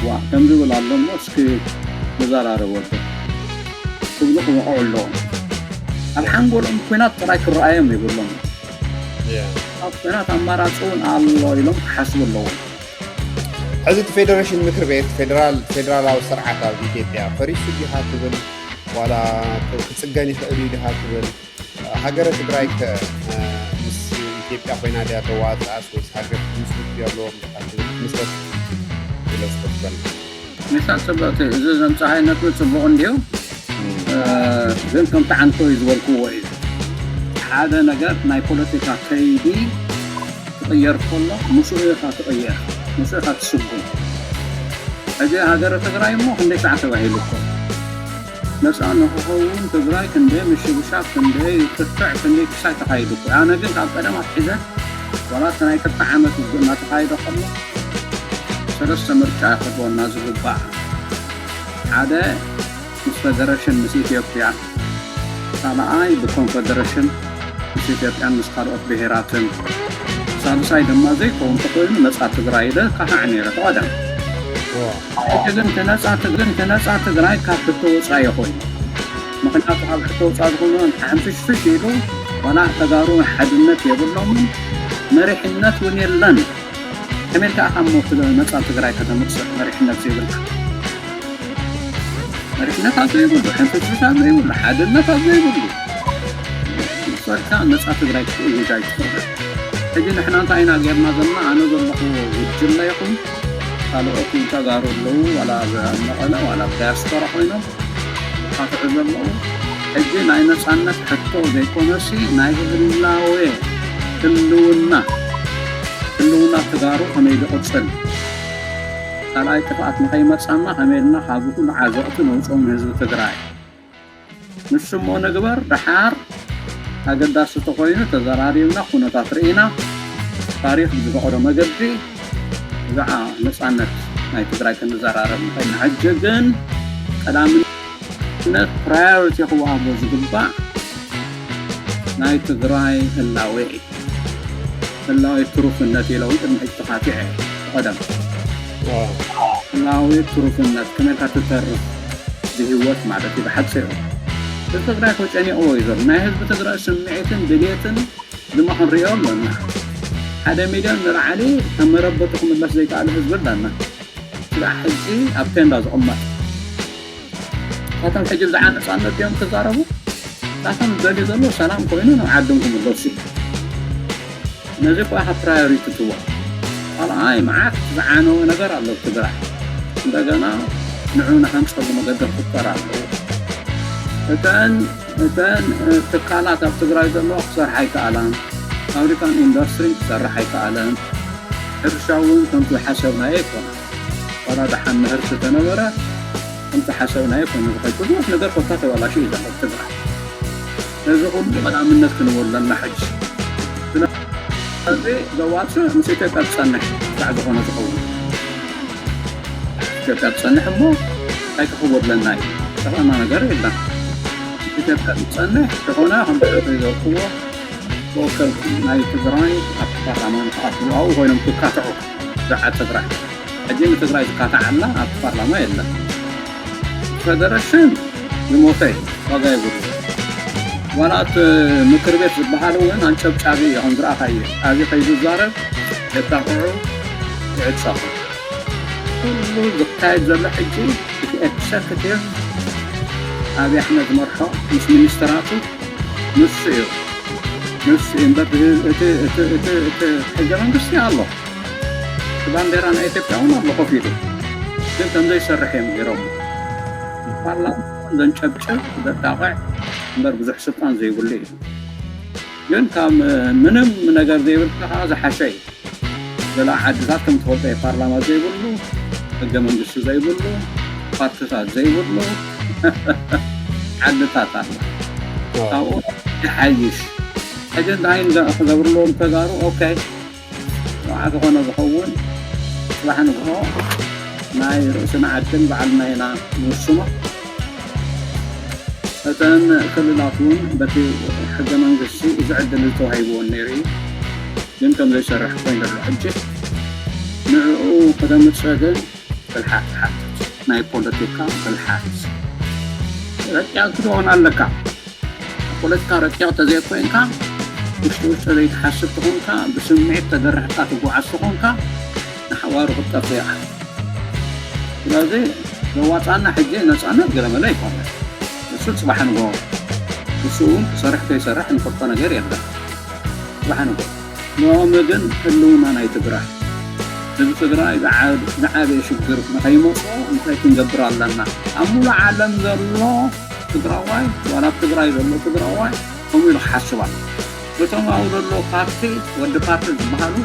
ዋ፣ ከም ዝብል ኣሎ እሞ እስኪ ንዘራረበሉ ክብሉ ክበቕዑ ኣለዎም። ኣብ ሓንጎሎም ኲናት ጥራይ ክረኣዮም የብሎም። ያ። ኣብ ኲናት ኣማራጺ እውን ኣሎ ኢሎም ክሓስቡ ኣለዎም። ሕዚ እቲ ፌደሬሽን ምክር ቤት ፌደራል፣ ፌደራላዊ ስርዓት ኣብ ኢትዮጵያ ፈሪሱ ዲኻ ትብል? ዋላ ክ-፣ ክጽገን ይኽእል እዩ ዲኻ ትብል? ሃገረ ትግራይ ከ፣ እ፣ ኢትዮጵያ ኮይና ድያ ተዋፅኣስ ወይስ ሃገር ምስ ኣለዎም ምስ መስረት ኢለ ዝተበል ሚሳል ፅብቕቲ እዚ ዘምፀሃይ ነጥቢ ፅቡቕ እንዲዩ። ግን ከምቲ ዓንቶ እዩ ዝበልክዎ እዩ። ሓደ ነገር ናይ ፖለቲካ ከይዲ ትቕየር ከሎ ምስኡ ኢኻ ትቕየር፣ ምስኡ ኢኻ ትስጉም። ሕዚ ሃገረ ትግራይ እሞ ክንደይ ሰዓት ተባሂሉ እኮ ነፃ ንክኸውን ትግራይ ክንደይ ምሽብሻብ ክንደይ ክትዕ ክንደይ ክሳይ ተኻይዱ እኮ። ኣነ ግን ካብ ቀደም ኣትሒዘ ዋላ እቲ ናይ ክልተ ዓመት ውግእ እናተኻየደ ከሎ ሰለስተ ምርጫ ክህልወና ዝግባእ ሓደ ምስ ፈደረሽን ምስ ኢትዮጵያ፣ ካልኣይ ብኮንፈደረሽን ምስ ኢትዮጵያን ምስ ካልኦት ብሄራትን፣ ሳልሳይ ድማ ዘይከውን ተኮይኑ ነፃ ትግራይ ኢለ ካሓዕ ነይረ ተቐደም። ሕጂ ግን እቲ ነፃ ትግ- እቲ ነፃ ትግራይ ካብ ሕቶ ወፃኢ ኮይኑ ምክንያቱ ካብ ሕቶ ወፃኢ ዝኾኑ ሓንፍሽፍሽ ኢሉ ዋላ ተጋሩ ሓድነት የብሎምን መሪሕነት እውን የለን። ከመይ ኢልካ ኢኻ እሞ እቲ ነፃ ትግራይ ከተምፅእ መሪሕነት ዘይብልካ? መሪሕነት ኣብ ዘይብሉ፣ ሕንፍሽፍሽ ኣብ ዘይብሉ፣ ሓድነት ኣብ ዘይብሉ ሰርካ ነፃ ትግራይ ክትእውጅ ኣይትኽእልን። ሕጂ ንሕና እንታይ ኢና ጌርና ዘለና? ኣነ ዘለኹዎ ጉጅለ ይኹን ካልኦት እውን ተጋሩ ኣለዉ፣ ዋላ ኣብ መቐለ ዋላ ኣብ ዳያስፖራ ኮይኖም ዝካትዑ ዘለዉ። ሕጂ ናይ ነፃነት ሕቶ ዘይኮነሲ ናይ ህላዌ ህልውና ህልውና ተጋሩ ከመይ ዝቕፅል ካልኣይ ጥፍኣት ንኸይመፃና ከመይ ኢልና ካብዚ ኩሉ ዓዘቕቲ ነውፅኦም ንህዝቢ ትግራይ። ንሱ እሞ ንግበር ደሓር ኣገዳሲ ተኮይኑ ተዘራሪብና ኩነታት ርኢና ታሪክ ብዝፈቐዶ መገዲ ብዛዕባ ነፃነት ናይ ትግራይ ክንዘራረብ ንኽእል ኢና። ሕጂ ግን ቀዳምነት ፕራዮሪቲ ክወሃቦ ዝግባእ ናይ ትግራይ ህላዌ እዩ። ህላዌ ትሩፍነት ኢለ እውን ቅድሚ ሕጂ ተኻቲዐ እየ። ብቐደም ህላዌ ትሩፍነት ከመይ ኢልካ ትተርፍ ብህይወት ማለት እዩ ብሓፂሩ። ህዝቢ ትግራይ እኮ ጨኒቕዎ እዩ ዘሎ። ናይ ህዝቢ ትግራይ ስምዒትን ድልየትን ድማ ክንሪኦ ኣለና። ሓደ ሚልዮን ንላዕሊ ኣብ መረበቱ ክምለስ ዘይከኣለ ህዝቢ ኣለና። ስጋዕ ሕጂ ኣብ ቴንዳ ዝቕመጥ እቶም ሕጂ ብዛዕባ ነፃነት እዮም ተዛረቡ። እቶም ደልዩ ዘሎ ሰላም ኮይኑ ናብ ዓዶም ክምለሱ እዩ። ነዚ እኳ ካብ ፕራዮሪቲ ትዎ ካልኣይ መዓት ዝዓነወ ነገር ኣሎ ትግራይ። እንደገና ንዑ ንሃንፀሉ መገዲ ክፍጠር ኣለዎ። እተን እተን ትካላት ኣብ ትግራይ ዘለዋ ክሰርሓ ኣይከኣላን። ፋብሪካን ኢንዱስትሪን ክሰርሕ ኣይከኣለን። ሕርሻ እውን ከምቲ ዝሓሰብናዮ ኣይኮነ። ዋላ ደሓን ምህርቲ ተነበረ ከምቲ ሓሰብናዮ ኮይኑ ዝኸድ ብዙሕ ነገር ኮታ ተበላሹ እዩ ዘሎ ትግራይ። ነዚ ኩሉ ቀዳምነት ክንወለና ሕጂ ስለዚ ዘዋፅእ ምስ ኢትዮጵያ ትፀንሕ ዳዕ ዝኾነ ዝኸውን ኢትዮጵያ ትፀንሕ እሞ እንታይ ክኽወድለና እዩ? ጠፋና ነገር የለን። ኢትዮጵያ ትፀንሕ ዝኾነ ከም ብዕቱ ይዘርክዎ ተወከልቲ ናይ ትግራይ ኣብ ፓርላማ ንክኣትዉ ኣብኡ ኮይኖም ክካትዑ ብዓት ትግራይ ሕጂ ንትግራይ ዝካታዓላ ኣብ ፓርላማ የለን። ፈደረሽን ዝሞተ እዩ ዋጋ የብሉ። ዋላ እቲ ምክር ቤት ዝበሃል እውን ኣንጨብጫቢ እዩ ከም ዝረኣኻዮ ኣብዚ ከይዝዛረብ የጣቕዑ ይዕፀኹ። ኩሉ ዝካየድ ዘሎ ሕጂ እቲ ኤክሰክቲቭ ኣብይ ኣሕመድ ዝመርሖ ምስ ሚኒስትራቱ ንሱ እዩ ንሱ እዩ እምበር እቲ ሕገ መንግስቲ ኣሎ። እቲ ባንዴራ ናይ ኢትዮጵያ እውን ኣሎ ኮፍ ኢሉ ግን ከም ዘይሰርሕ እዮም ገይሮም። ፓርላማ ዘንጨብጭብ ዘጣቕዕ እምበር ብዙሕ ስልጣን ዘይብሉ እዩ። ግን ካብ ምንም ነገር ዘይብልካ ከዓ ዝሓሸ እዩ። ገለ ዓድታት ከም ትፈልጦ ፓርላማ ዘይብሉ፣ ሕገ መንግስቲ ዘይብሉ፣ ፓርትታት ዘይብሉ ዓድታት ኣሎ። ካብኡ ይሓይሽ። ሕጂ እንታይ ክገብርሎም ተጋሩ ኦኬ ንዓ ዝኾነ ዝኸውን ፅባሕ ንግሆ ናይ ርእስና ዓድን ባዕልና ኢና ንውስኖ። እተን ክልላት እውን በቲ ሕገ መንግስቲ እዚ ዕድል ዝተዋሂብዎን ነይሩ እዩ። ግን ከም ዘይሰርሕ ኮይኑ ኣሎ ሕጂ ንዕኡ ከተምፅእ ግን ብልሓት ሓትት ናይ ፖለቲካ ብልሓት ረቂቕ ክትኾን ኣለካ። ፖለቲካ ረቂቕ ተዘይኮይንካ ውሽጢ ውሽጢ ዘይትሓስብ ትኾንካ ብስምዒት ተገርሕካ ትጓዓዝ ትኾንካ ንሓዋሩ ክትጠፍእ ኢኻ። ስለዚ ዘዋፃና ሕጂ ነፃነት ገለመለ ይኮነ እሱ ፅባሕ ንጎ እሱ እውን ክሰርሕ ከይሰርሕ ንፈልጦ ነገር የለን። ፅባሕ ንጎ ሎሚ ግን ህልውና ናይ ትግራይ፣ ህዝቢ ትግራይ ዝዓብ- ዝዓበየ ሽግር ንኸይመፅኦ እንታይ ክንገብር ኣለና? ኣብ ሙሉእ ዓለም ዘሎ ትግራዋይ ዋላ ኣብ ትግራይ ዘሎ ትግራዋይ ከምኡ ኢሉ ክሓስብ ኣሎ። እቶም ኣብኡ ዘለዉ ፓርቲ ወዲ ፓርቲ ዝበሃሉ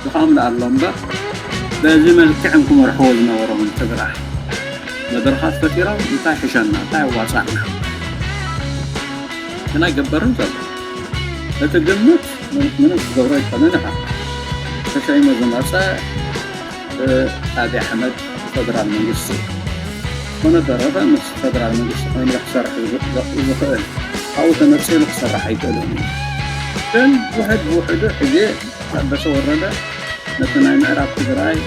ድኻም ኣሎ እምበር በዚ መልክዕም ክመርሕዎ ዝነበሮም ትግራይ መድረኻት ፈጢሮም እንታይ ሕሸና እንታይ ኣዋፃና ግን ኣይገበርን ዘሎ። እቲ ግምት ምንም ክገብሮ ኣይኮነን ኢኻ። ተሸይሙ ዝመፀ ኣብይ ኣሕመድ ፈደራል መንግስቲ እዩ። ኮነ ተረፈ ምስ ፈደራል መንግስቲ ኮይኑ ክሰርሕ ዝኽእል ካብኡ ተነፂሉ ክሰርሕ ኣይክእልን እዩ። ግን ውሕድ ብውሕዱ ሕጂ ታደሰ ወረደ ነቲ ናይ ምዕራብ ትግራይ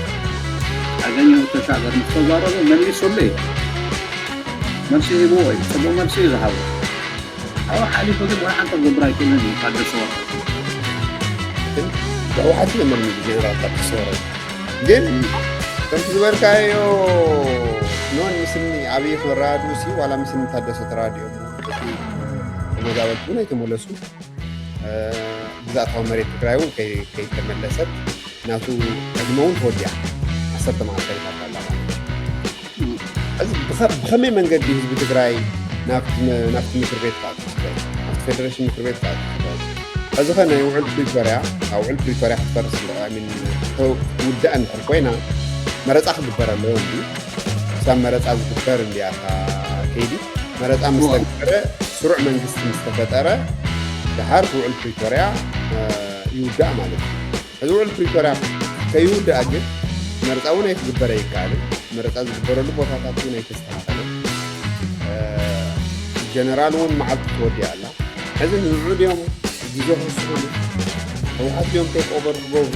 ኣገኘሁ ተሻገር ምስ ተዛረቡ መሊሱሉ እዩ። መልሲ ሂብዎ እዩ። ፅቡቅ መልሲ እዩ ዝሃቡ። ኣብኡ ሓሊፉ ግን ወላ ሓንቲ ክገብር ኣይክእልን እዩ ታደሰ ወረደ። ግን ብህወሓት እዮም ብጀነራል ታደሰ ወረደ ግን ከምቲ ዝበልካዮ ኖን ምስኒ ኣብይ ክራድኡ ሲ ዋላ ምስኒ ታደሰ ተራዲኦም ተመዛበልቲ እውን ኣይተመለሱ። ግዛእታዊ መሬት ትግራይ እውን ከይተመለሰት ናቱ ዕድመ እውን ተወዲኣ ዓሰርተ መዓልቲ ተሪፋታ ኣላ ማለት እዩ። ሕዚ ብኸ- ብኸመይ መንገዲ ህዝቢ ትግራይ ናብቲ መ- ናብቲ ምክር ቤት ክኣቱ ይኽእል? ናብቲ ፌደሬሽን ምክር ቤት ክኣቱ ይኽእል? ሕዚ ኸ ናይ ውዕል ፕሪቶርያ ኣብ ውዕል ፕሪቶርያ ክትፈርስ እንዳ- I mean፣ ተው- ውዳእ እንድሕር ኮይና መረፃ ክግበር ኣለዎ እንዲ ክሳብ መረፃ ዝግበር እንዲያ እታ ከይዲ መረፃ ምስ ተግበረ ስሩዕ መንግስቲ ምስ ተፈጠረ ድሓር ውዕል ፕሪቶርያ ይውዳእ ማለት እዩ። እዚ ውዕል ፕሪቶርያ ከይውዳእ ግን መረፃ እውን ኣይክግበር ኣይከኣልን። መረፃ ዝግበረሉ ቦታታት እውን ኣይተስተካኸለን። ጀነራል እውን መዓልቲ ተወዲኣ ኣላ። ሕዚ ንዑ ድዮም ግዜ ክውስኹሉ ህወሓት ድዮም ቴክ ኦቨር ክገብሩ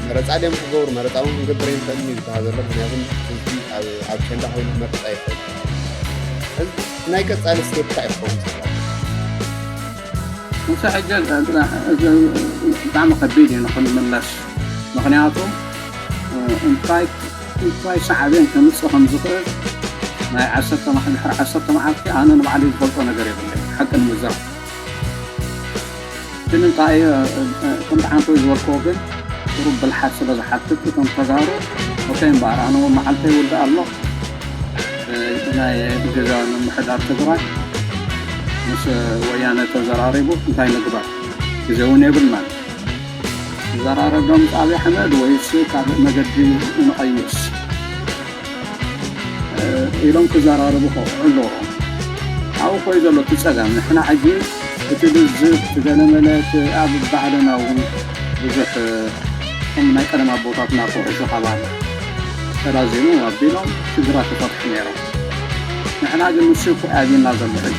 መረፃ ድዮም ክገብሩ መረፃ እውን ክንገብር ኣይንኽእልን እዩ ዝበሃል ዘሎ። ምክንያቱም ህዝቢ ኣብ ቸንዳ ኮይኑ ክመርፅ ኣይኽእል። ናይ ቀፃሊ ስቴፕ እንታይ ክኸውን ይኽእል? ምስ ሕጂ ብጣዕሚ ከቢድ እዩ ንክንምለስ። ምክንያቱ እንታይ እንታይ ሳዕቤን ከምፅእ ከምዝኽእል ናይ ዓሰርተ ድሕሪ ዓሰርተ መዓልቲ ኣነ ንባዕለይ ዝፈልጦ ነገር የብለይ ሓቂ ንምዛብ። ግን እንታይ ከምቲ ሓንቶይ ዝበልክዎ ግን ቁሩብ ብልሓት ስለ ዝሓትት እቶም ተጋሩ ኦኬ እምበኣር ኣነ እውን መዓልተይ ይውዳእ ኣሎ ናይ ግዛ ምምሕዳር ትግራይ ምስ ወያነ ተዘራሪቡ እንታይ ንግበር ግዜ እውን የብልናን። ንዘራረብ ዶ ምስ ኣብይ ኣሕመድ ወይስ ካልእ መገዲ ንቐይስ ኢሎም ክዘራረቡ ከውዕሉ ኣለዎም። ኣብኡ ኮዩ ዘሎ እቲ ፀገም ንሕና ሕጂ እቲ ልዝብ እቲ ገለመለ እቲ ኣብ ባህልና እውን ብዙሕ ከም ናይ ቀደም ኣቦታትና ኩዕሾ ካባና ተላዚሙ ኣቢሎም ሽግራት ይፈትሑ ነይሮም። ንሕና ግን ንሱ እኮ ኣብና ዘሎ ሕጂ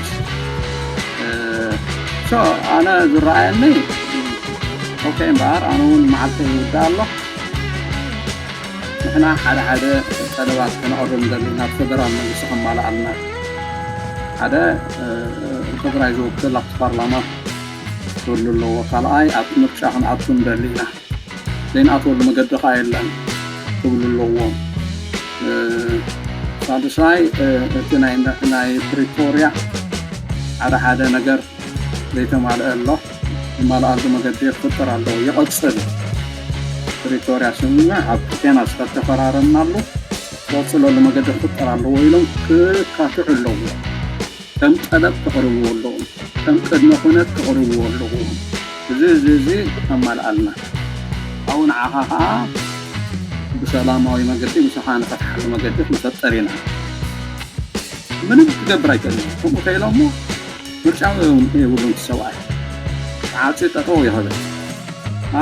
ሶ ኣነ ዝረኣየኒ ኦኬ እምበኣር ኣነ እውን መዓልቲ ይውዳእ ኣሎ። ንሕና ሓደ ሓደ ጠለባት ከነቕርብ ንደሊ ናብ ፈደራል መንግስቲ ከማልኣልና ሓደ ንትግራይ ዝውክል ኣብቲ ፓርላማ ክህሉ ኣለዎ። ካልኣይ ኣብቲ ምርጫ ክንኣቱ ንደሊ ኢና። ዘይንኣትወሉ መገዲ ከዓ የለን ክብሉ ኣለዎም። ሳልሳይ እቲ ናይ ፕሪቶርያ ሓደ ሓደ ነገር ዘይተማልአ ኣሎ። ዝማልኣሉ መገዲ ክፍጠር ኣለዎ። ይቐፅል ፕሪቶርያ ስምምዕ ኣብ ቴና ዝተተፈራረምናሉ ዝቐፅለሉ መገዲ ክፍጠር ኣለዎ ኢሎም ክካትዑ ኣለዎ። ከም ጠለብ ተቕርብዎ ኣለኹም፣ ከም ቅድመ ኩነት ተቕርብዎ ኣለኹም። እዚ እዚ እዚ ኣማልኣልና። ኣብኡ ንዓኻ ኸዓ ብሰላማዊ መገዲ ምሳኻ ንፈትሓሉ መገዲ ክንፈጥር ኢና። ምንም ክገብር ኣይክእልን እዩ። ከምኡ ተኢሎሞ ምርጫ እውን የብሉን እቲ ሰብኣይ። ተዓፅዩ ጠጠው ይኸብል።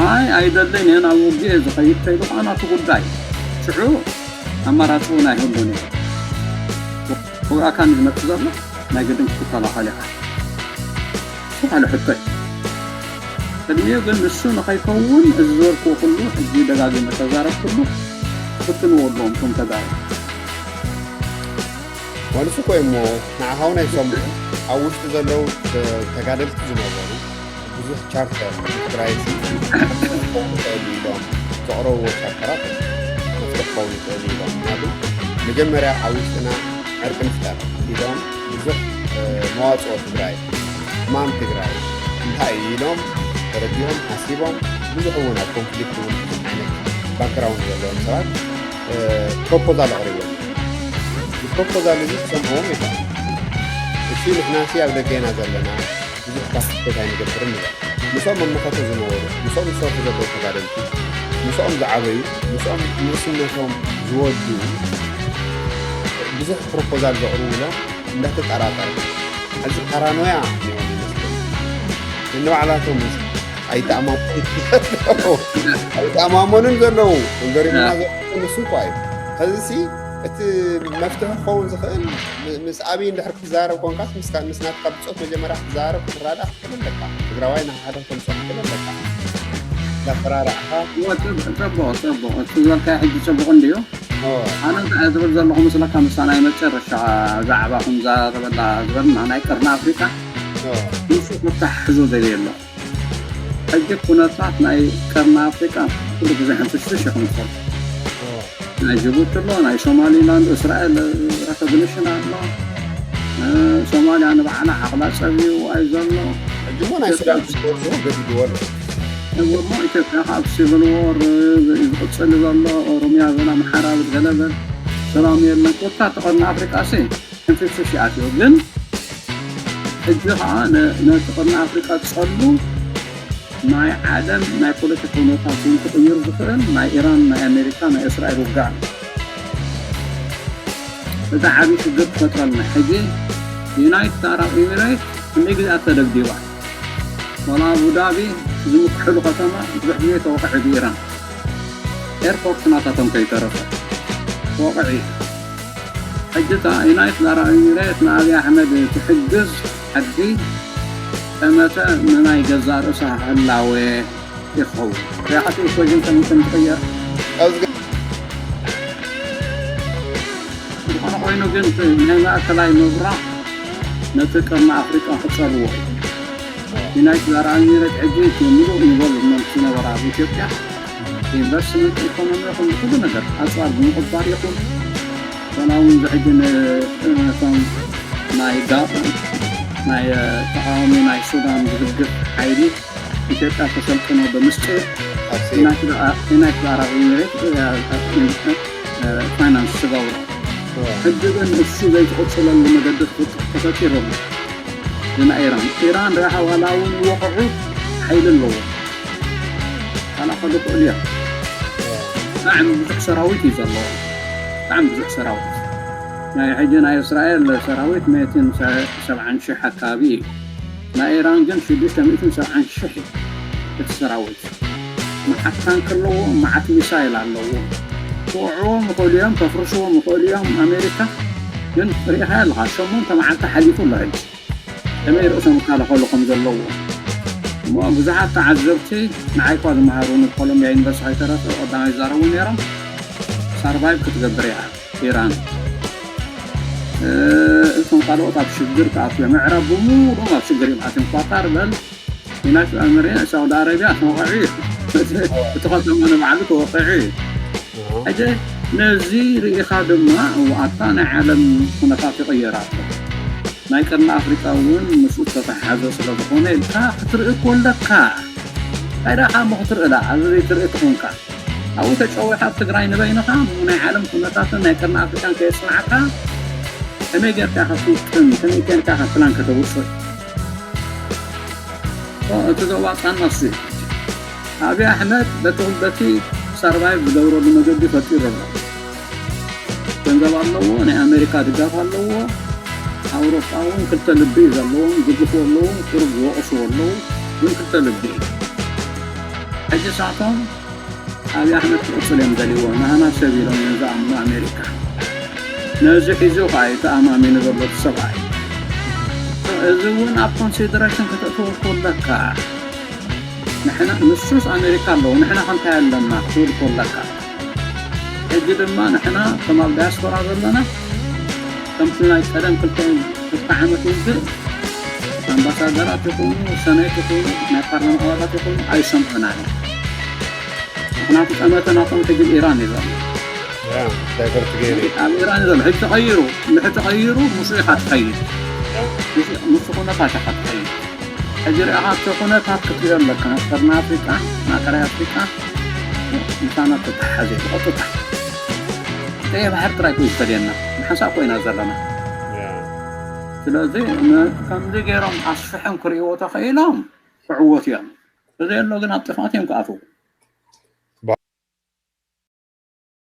ኣይ ኣይደልን እየ ናብ ውግእ እየ ዝኸይድ ተይሉ ከዓ ናቱ ጉዳይ። ሽዑ ኣማራፂ እውን ኣይህሉን እዩ። ወግኣካ ንዝመፅእ ዘሎ ናይ ግድን ክትከላኸል ኢኻ። ዝተባህለ ሕቶ እዩ። ቅድሚኡ ግን ንሱ ንኸይከውን እዚ ዝበልክዎ ኩሉ ሕጂ ደጋጊመ ተዛረብ ኩሉ ክፍትንዎ ኣለዎም እቶም ተጋሩ። ማለት እኮ እሞ ንዓኻ እውን ኣይሰምዑን ኣብ ውሽጢ ዘለዉ ተጋደልቲ ዝነበሩ ብዙሕ ቻርተር ንትግራይ ክኸውን ይኽእል ኢሎም ዘቕረብዎ ቻርተራት መፍትሒ ክኸውን ይኽእል ኢሎም። ምክንያቱ መጀመርያ ኣብ ውሽጥና ዕርቂ ንፍጠር ኢሎም ብዙሕ መዋፅኦ ትግራይ ሕማም ትግራይ እንታይ እዩ ኢሎም ተረዲኦም ሓሲቦም ብዙሕ እውን ኣብ ኮንፍሊክት እውን ብዙሕ ዓይነት ባክግራውንድ ዘለዎም ሰባት ፕሮፖዛል ኣቕሪቦም። እዚ ፕሮፖዛል እዚ ክሰምዕዎም ይኽእል። እሺ ንሕናሲ ኣብ ደገ ኢና ዘለና፣ ብዙሕ ፓርቲስፔት ኣይንገብርን ንበል። ምስኦም ኣብ መኸተ ዝነበሩ፣ ምስኦም ዝሰርሑ ዘለዉ ተጋደልቲ፣ ምስኦም ዝዓበዩ፣ ምስኦም ንእስነቶም ዝወድኡ ብዙሕ ፕሮፖዛል ዘቕርቡሎም እንዳተጠራጠረ፣ ሕዚ ፓራኖያ ነይሮም ይመስለኒ። ንባዕላቶም ምስ ኣይተኣማመኑን ዘለዉ፣ ኣይተኣማመኑን ዘለዉ፣ ገሪሙና ዘሎ ንሱ እኳ እዩ። ሕዚሲ እቲ መፍትሒ ክኸውን ዝኽእል ም-፣ ምስ ኣብይ እንድሕር ክትዛረብ ኮንካስ ምስ ካ-፣ ምስ ናትካ ብጾት መጀመርያ ክትዛረብ ክትራዳእ ክትኽእል ኣለካ። ትግራዋይ ንሓደ ከምስራሕ ክትኽእል ኣለካ። እንዳፈራራዕካ እወ፣ ጽቡቕ፣ ጽቡቕ፣ ጽቡቕ። እቲ ዝበልካዮ ሕጂ ጽቡቕ እንድዩ። እወ። ኣነ እንታይ እየ ዝብል ዘለኹ መስለካ፣ ምስታ ናይ መጨረሻ ዛዕባ ክንዛረበላ ዝበልና ናይ ቀርኒ ኣፍሪቃ፣ እወ። ንሱ ክተሓሕዞ ዘድልዮ ኣሎ። ሕጂ ኩነታት ናይ ቀርኒ ኣፍሪቃ ኩሉ ግዜ ሕንፍሽፍሽ እዩ ክምሰል። እወ። ናይ ጅቡቲ ኣሎ፣ ናይ ሶማሊላንድ፣ እስራኤል ረኮግኒሽን ኣሎ። እ፣ ሶማልያ ንባዕላ ዓቕላ ጸቢቡ ኣዩ ዘሎ። ሕጂ እሞ ናይ ሱዳን ኢትዮጵያ ፕስፖርት እውን ገዲድዎ ኣሎ። እሞ ኢትዮጵያ ካብ ሲቪል ዎር እዩ ዝቕጽል ዘሎ። ኦሮሚያ በል፣ ኣምሓራ በል፣ ገለ በል፣ ሰላም የለን። ኮታ እቲ ቀርኒ ኣፍሪቃ ሲ ሕንፍሽፍሽ ይኣትዮ። ግን ሕጂ ኸዓ ነ-፣ ነቲ ቀርኒ ኣፍሪቃ ጸሉ ናይ ዓለም ናይ ፖለቲካ ኩነታት እውን ክቕይር ዝኽእል ናይ ኢራን፣ ናይ ኣሜሪካ፣ ናይ እስራኤል ውግእ ኣሎ። እዚ ዓብዪ ሽግር ክፈጥረልና። ሕጂ ዩናይትድ ኣረብ ኤሚሬት ክንደይ ግዜ ተደብዲባ። ወላ ኣቡዳቢ ዝምክሕሉ ከተማ ብዙሕ ግዜ ተወቕዐ ብኢራን። ኤርፖርት ናታቶም ከይተረፈ ተወቕዐ እዩ። ሕጂ እታ ዩናይትድ ኣረብ ኤሚሬት ንኣብይ ኣሕመድ ትሕግዝ ዓዲ ጠመተ ንናይ ገዛእ ርእሳ ህላወ ይኸውን። ሪኣኻቶ ኢኮጅን ከመይ ከም ዝቕየር። ኣብዚ ገ- ዝኾነ ኮይኑ ግን እቲ ናይ ማእከላይ ምብራቕ ነቲ ቀርኒ ኣፍሪቃ ክጸርዎ እዩ። ዩናይትድ ኣረብ ኤሚሬት ሕጂ እቲ ምሉእ ንበሉ መንግስቲ ነበራ ኣብ ኢትዮጵያ ኢንቨስትመንት፣ ኢኮኖሚ ይኹን ብኩሉ ነገር ኣጽዋር ብምቕባር ይኹን፣ ዋላ እውን እዚ ሕጂ ን-፣ ነቶም ናይ ጋ-፣ ናይ፣ እ፣ ተቃዋሚ ናይ ሱዳን ዝድግፍ ሓይሊ ኢትዮጵያ ተሰልጥኖ ብምስጢር ኣብ ስዒድ። ዩናይትድ አ-፣ ዩናይትድ ኣረብ ኤሚሬት፣ እ፣ እ፣ እ፣ ፋይናንስ ትገብሮ። እወ። ሕጂ ግን እሱ ዘይትቕጽለሉ መገዲ ተፈጢሩ ኣሎ። ንኢራን፣ ኢራን ርኢኻ ዋላ እውን ይወቕዑ ሓይሊ ኣለዎ። ክከላኸሉ ይኽእሉ እዮም። ብጣዕሚ ብዙሕ ሰራዊት እዩ ዘለዎ። ብጣዕሚ ብዙሕ ሰራዊት። ናይ ሕጂ ናይ እስራኤል ሰራዊት ሚእትን ሰብዓን ሽሕ ኣካባቢ እዩ። ናይ ኢራን ግን ሽዱሽተ ሚእትን ሰብዓን ሽሕ እዩ እቲ ሰራዊት። መዓት ታንክ ኣለዎ፣ መዓት ሚሳይል ኣለዎ። ክወቕዕዎም ይኽእሉ እዮም፣ ከፍርስዎም ይኽእሉ እዮም። ኣሜሪካ ግን ርኢኻ ኣለኻ፣ ሸሞንተ መዓልቲ ሓሊፉ ኣሎ ሕጂ። ከመይ ርእሶም ክከላኸሉ ከም ዘለዎ። እሞ ብዙሓት ተዓዘብቲ ንዓይ እኳ ዝመሃሩኒ ኮሎምብያ ዩኒቨርሲቲ ከይተረፈ ቀዳማይ ይዛረቡ ነይሮም። ሳርቫይቭ ክትገብር እያ ኢራን። እ፣ እቶም ካልኦት ኣብ ሽግር ክኣትዉ እዮም። ምዕራብ ብምሉኦም ኣብ ሽግር እዮም ኣትዮም። ኳታር በል፣ ዩናይትድ ኣረብ፣ ሳውዲ ኣረብያ ተወቒዑ እዩ። እቲ ከተማ ንባዕሉ ተወቒዑ እዩ። ኣሃ። ሕጂ ነዚ ርኢኻ ድማ፣ እወ፣ ኣታ ናይ ዓለም ኩነታት ይቕየር ኣሎ። ናይ ቀርኒ ኣፍሪቃ እውን ምስኡ ዝተተሓሓዘ ስለ ዝኾነ ኢልካ ክትርኢ እኮ ኣለካ። እንታይ ደኣ እሞ ክትርኢ ደኣ፣ ኣብዚ ዘይትርኢ ተኾንካ። ኣብኡ ተጨዊኻ ኣብ ትግራይ ንበይንኻ ናይ ዓለም ኩነታትን ናይ ቀርኒ ኣፍሪቃን ከየጽንዓካ ከመይ ጌርካ ኢኻ ክትውጥን፣ ከመይ ጌርካ ኢኻ ፕላን ከተውጽእ? ኦ፣ እቲ ዘዋጽኣና እሱ እዩ። ኣብይ ኣሕመድ በቲ ኩበቲ ሰርቫይቭ ዝገብረሉ መገዲ ፈጢሩ ኣሎ። ገንዘብ ኣለዎ፣ ናይ ኣሜሪካ ድጋፍ ኣለዎ። ኣውሮጳ እውን ክልተ ልቢ እዩ ዘለዎም፣ ዝድግፍዎ ኣለዉ፣ ቁሩብ ዝወቕስዎ ኣለዉ፣ ግን ክልተ ልቢ እዩ። ሕጂ ንሳቶም ኣብይ ኣሕመድ ክቕጽል እዮም ደልይዎ፣ ናህና ሰብ ኢሎም እዮም ዝኣምኑ ኣሜሪካ። ነዚ ሒዙ ኸኣ እዩ ተኣማሚኑ ዘሎ እቲ ሰብኣይ። እዚ እውን ኣብ ኮንሲደሬሽን ከተእትዎ እኮ ኣለካ። ንሕና፣ ንሱስ ኣሜሪካ ኣለዎ፣ ንሕና ከ እንታይ ኣለና ክትብል እኮ ኣለካ። ሕጂ ድማ ንሕና ከም ኣብ ዳያስፖራ ዘለና ከምቲ ናይ ቀደም ክልተ፣ ክልተ ዓመት ውግእ ኣምባሳደራት ይኹኑ፣ ሰነይት ይኹኑ፣ ናይ ፓርላማ ኣባላት ይኹኑ ኣይሰምዑናን። ምኽንያቱ ጠመተ ናቶም ሕጂ ኢራን እዩ ዘሎ። ያ፣ ዳይቨርት ገይሩ። ኣብ ኢራን እዩ ዘሎ። ሕጂ ተቐይሩ፣ እንድሕር ተቐይሩ ምስኡ ኢኻ ትኸይድ። ያ። ምስኡ፣ ምስኡ ኩነታት ኢኻ ትኸይድ። ሕጂ ርኢኻ እቲ ኩነታት ክትሪኦ ኣለካ። ቀርኒ ኣፍሪቃ፣ ማእከላይ ኣፍሪቃ ምሳና ተተሓሓዘ ብቐጥታ። ቀይሕ ባሕሪ ጥራይ እኮ እዩ ዝፈልየና። ንሓንሳእ ኮይና ዘለና። ስለዚ ን-፣ ከምዚ ገይሮም ኣስፍሖም ክርእይዎ ተኽኢሎም ክዕወቱ እዮም። እዚ ኣሎ ግን ኣብ ጥፍኣት እዮም ክኣትዉ።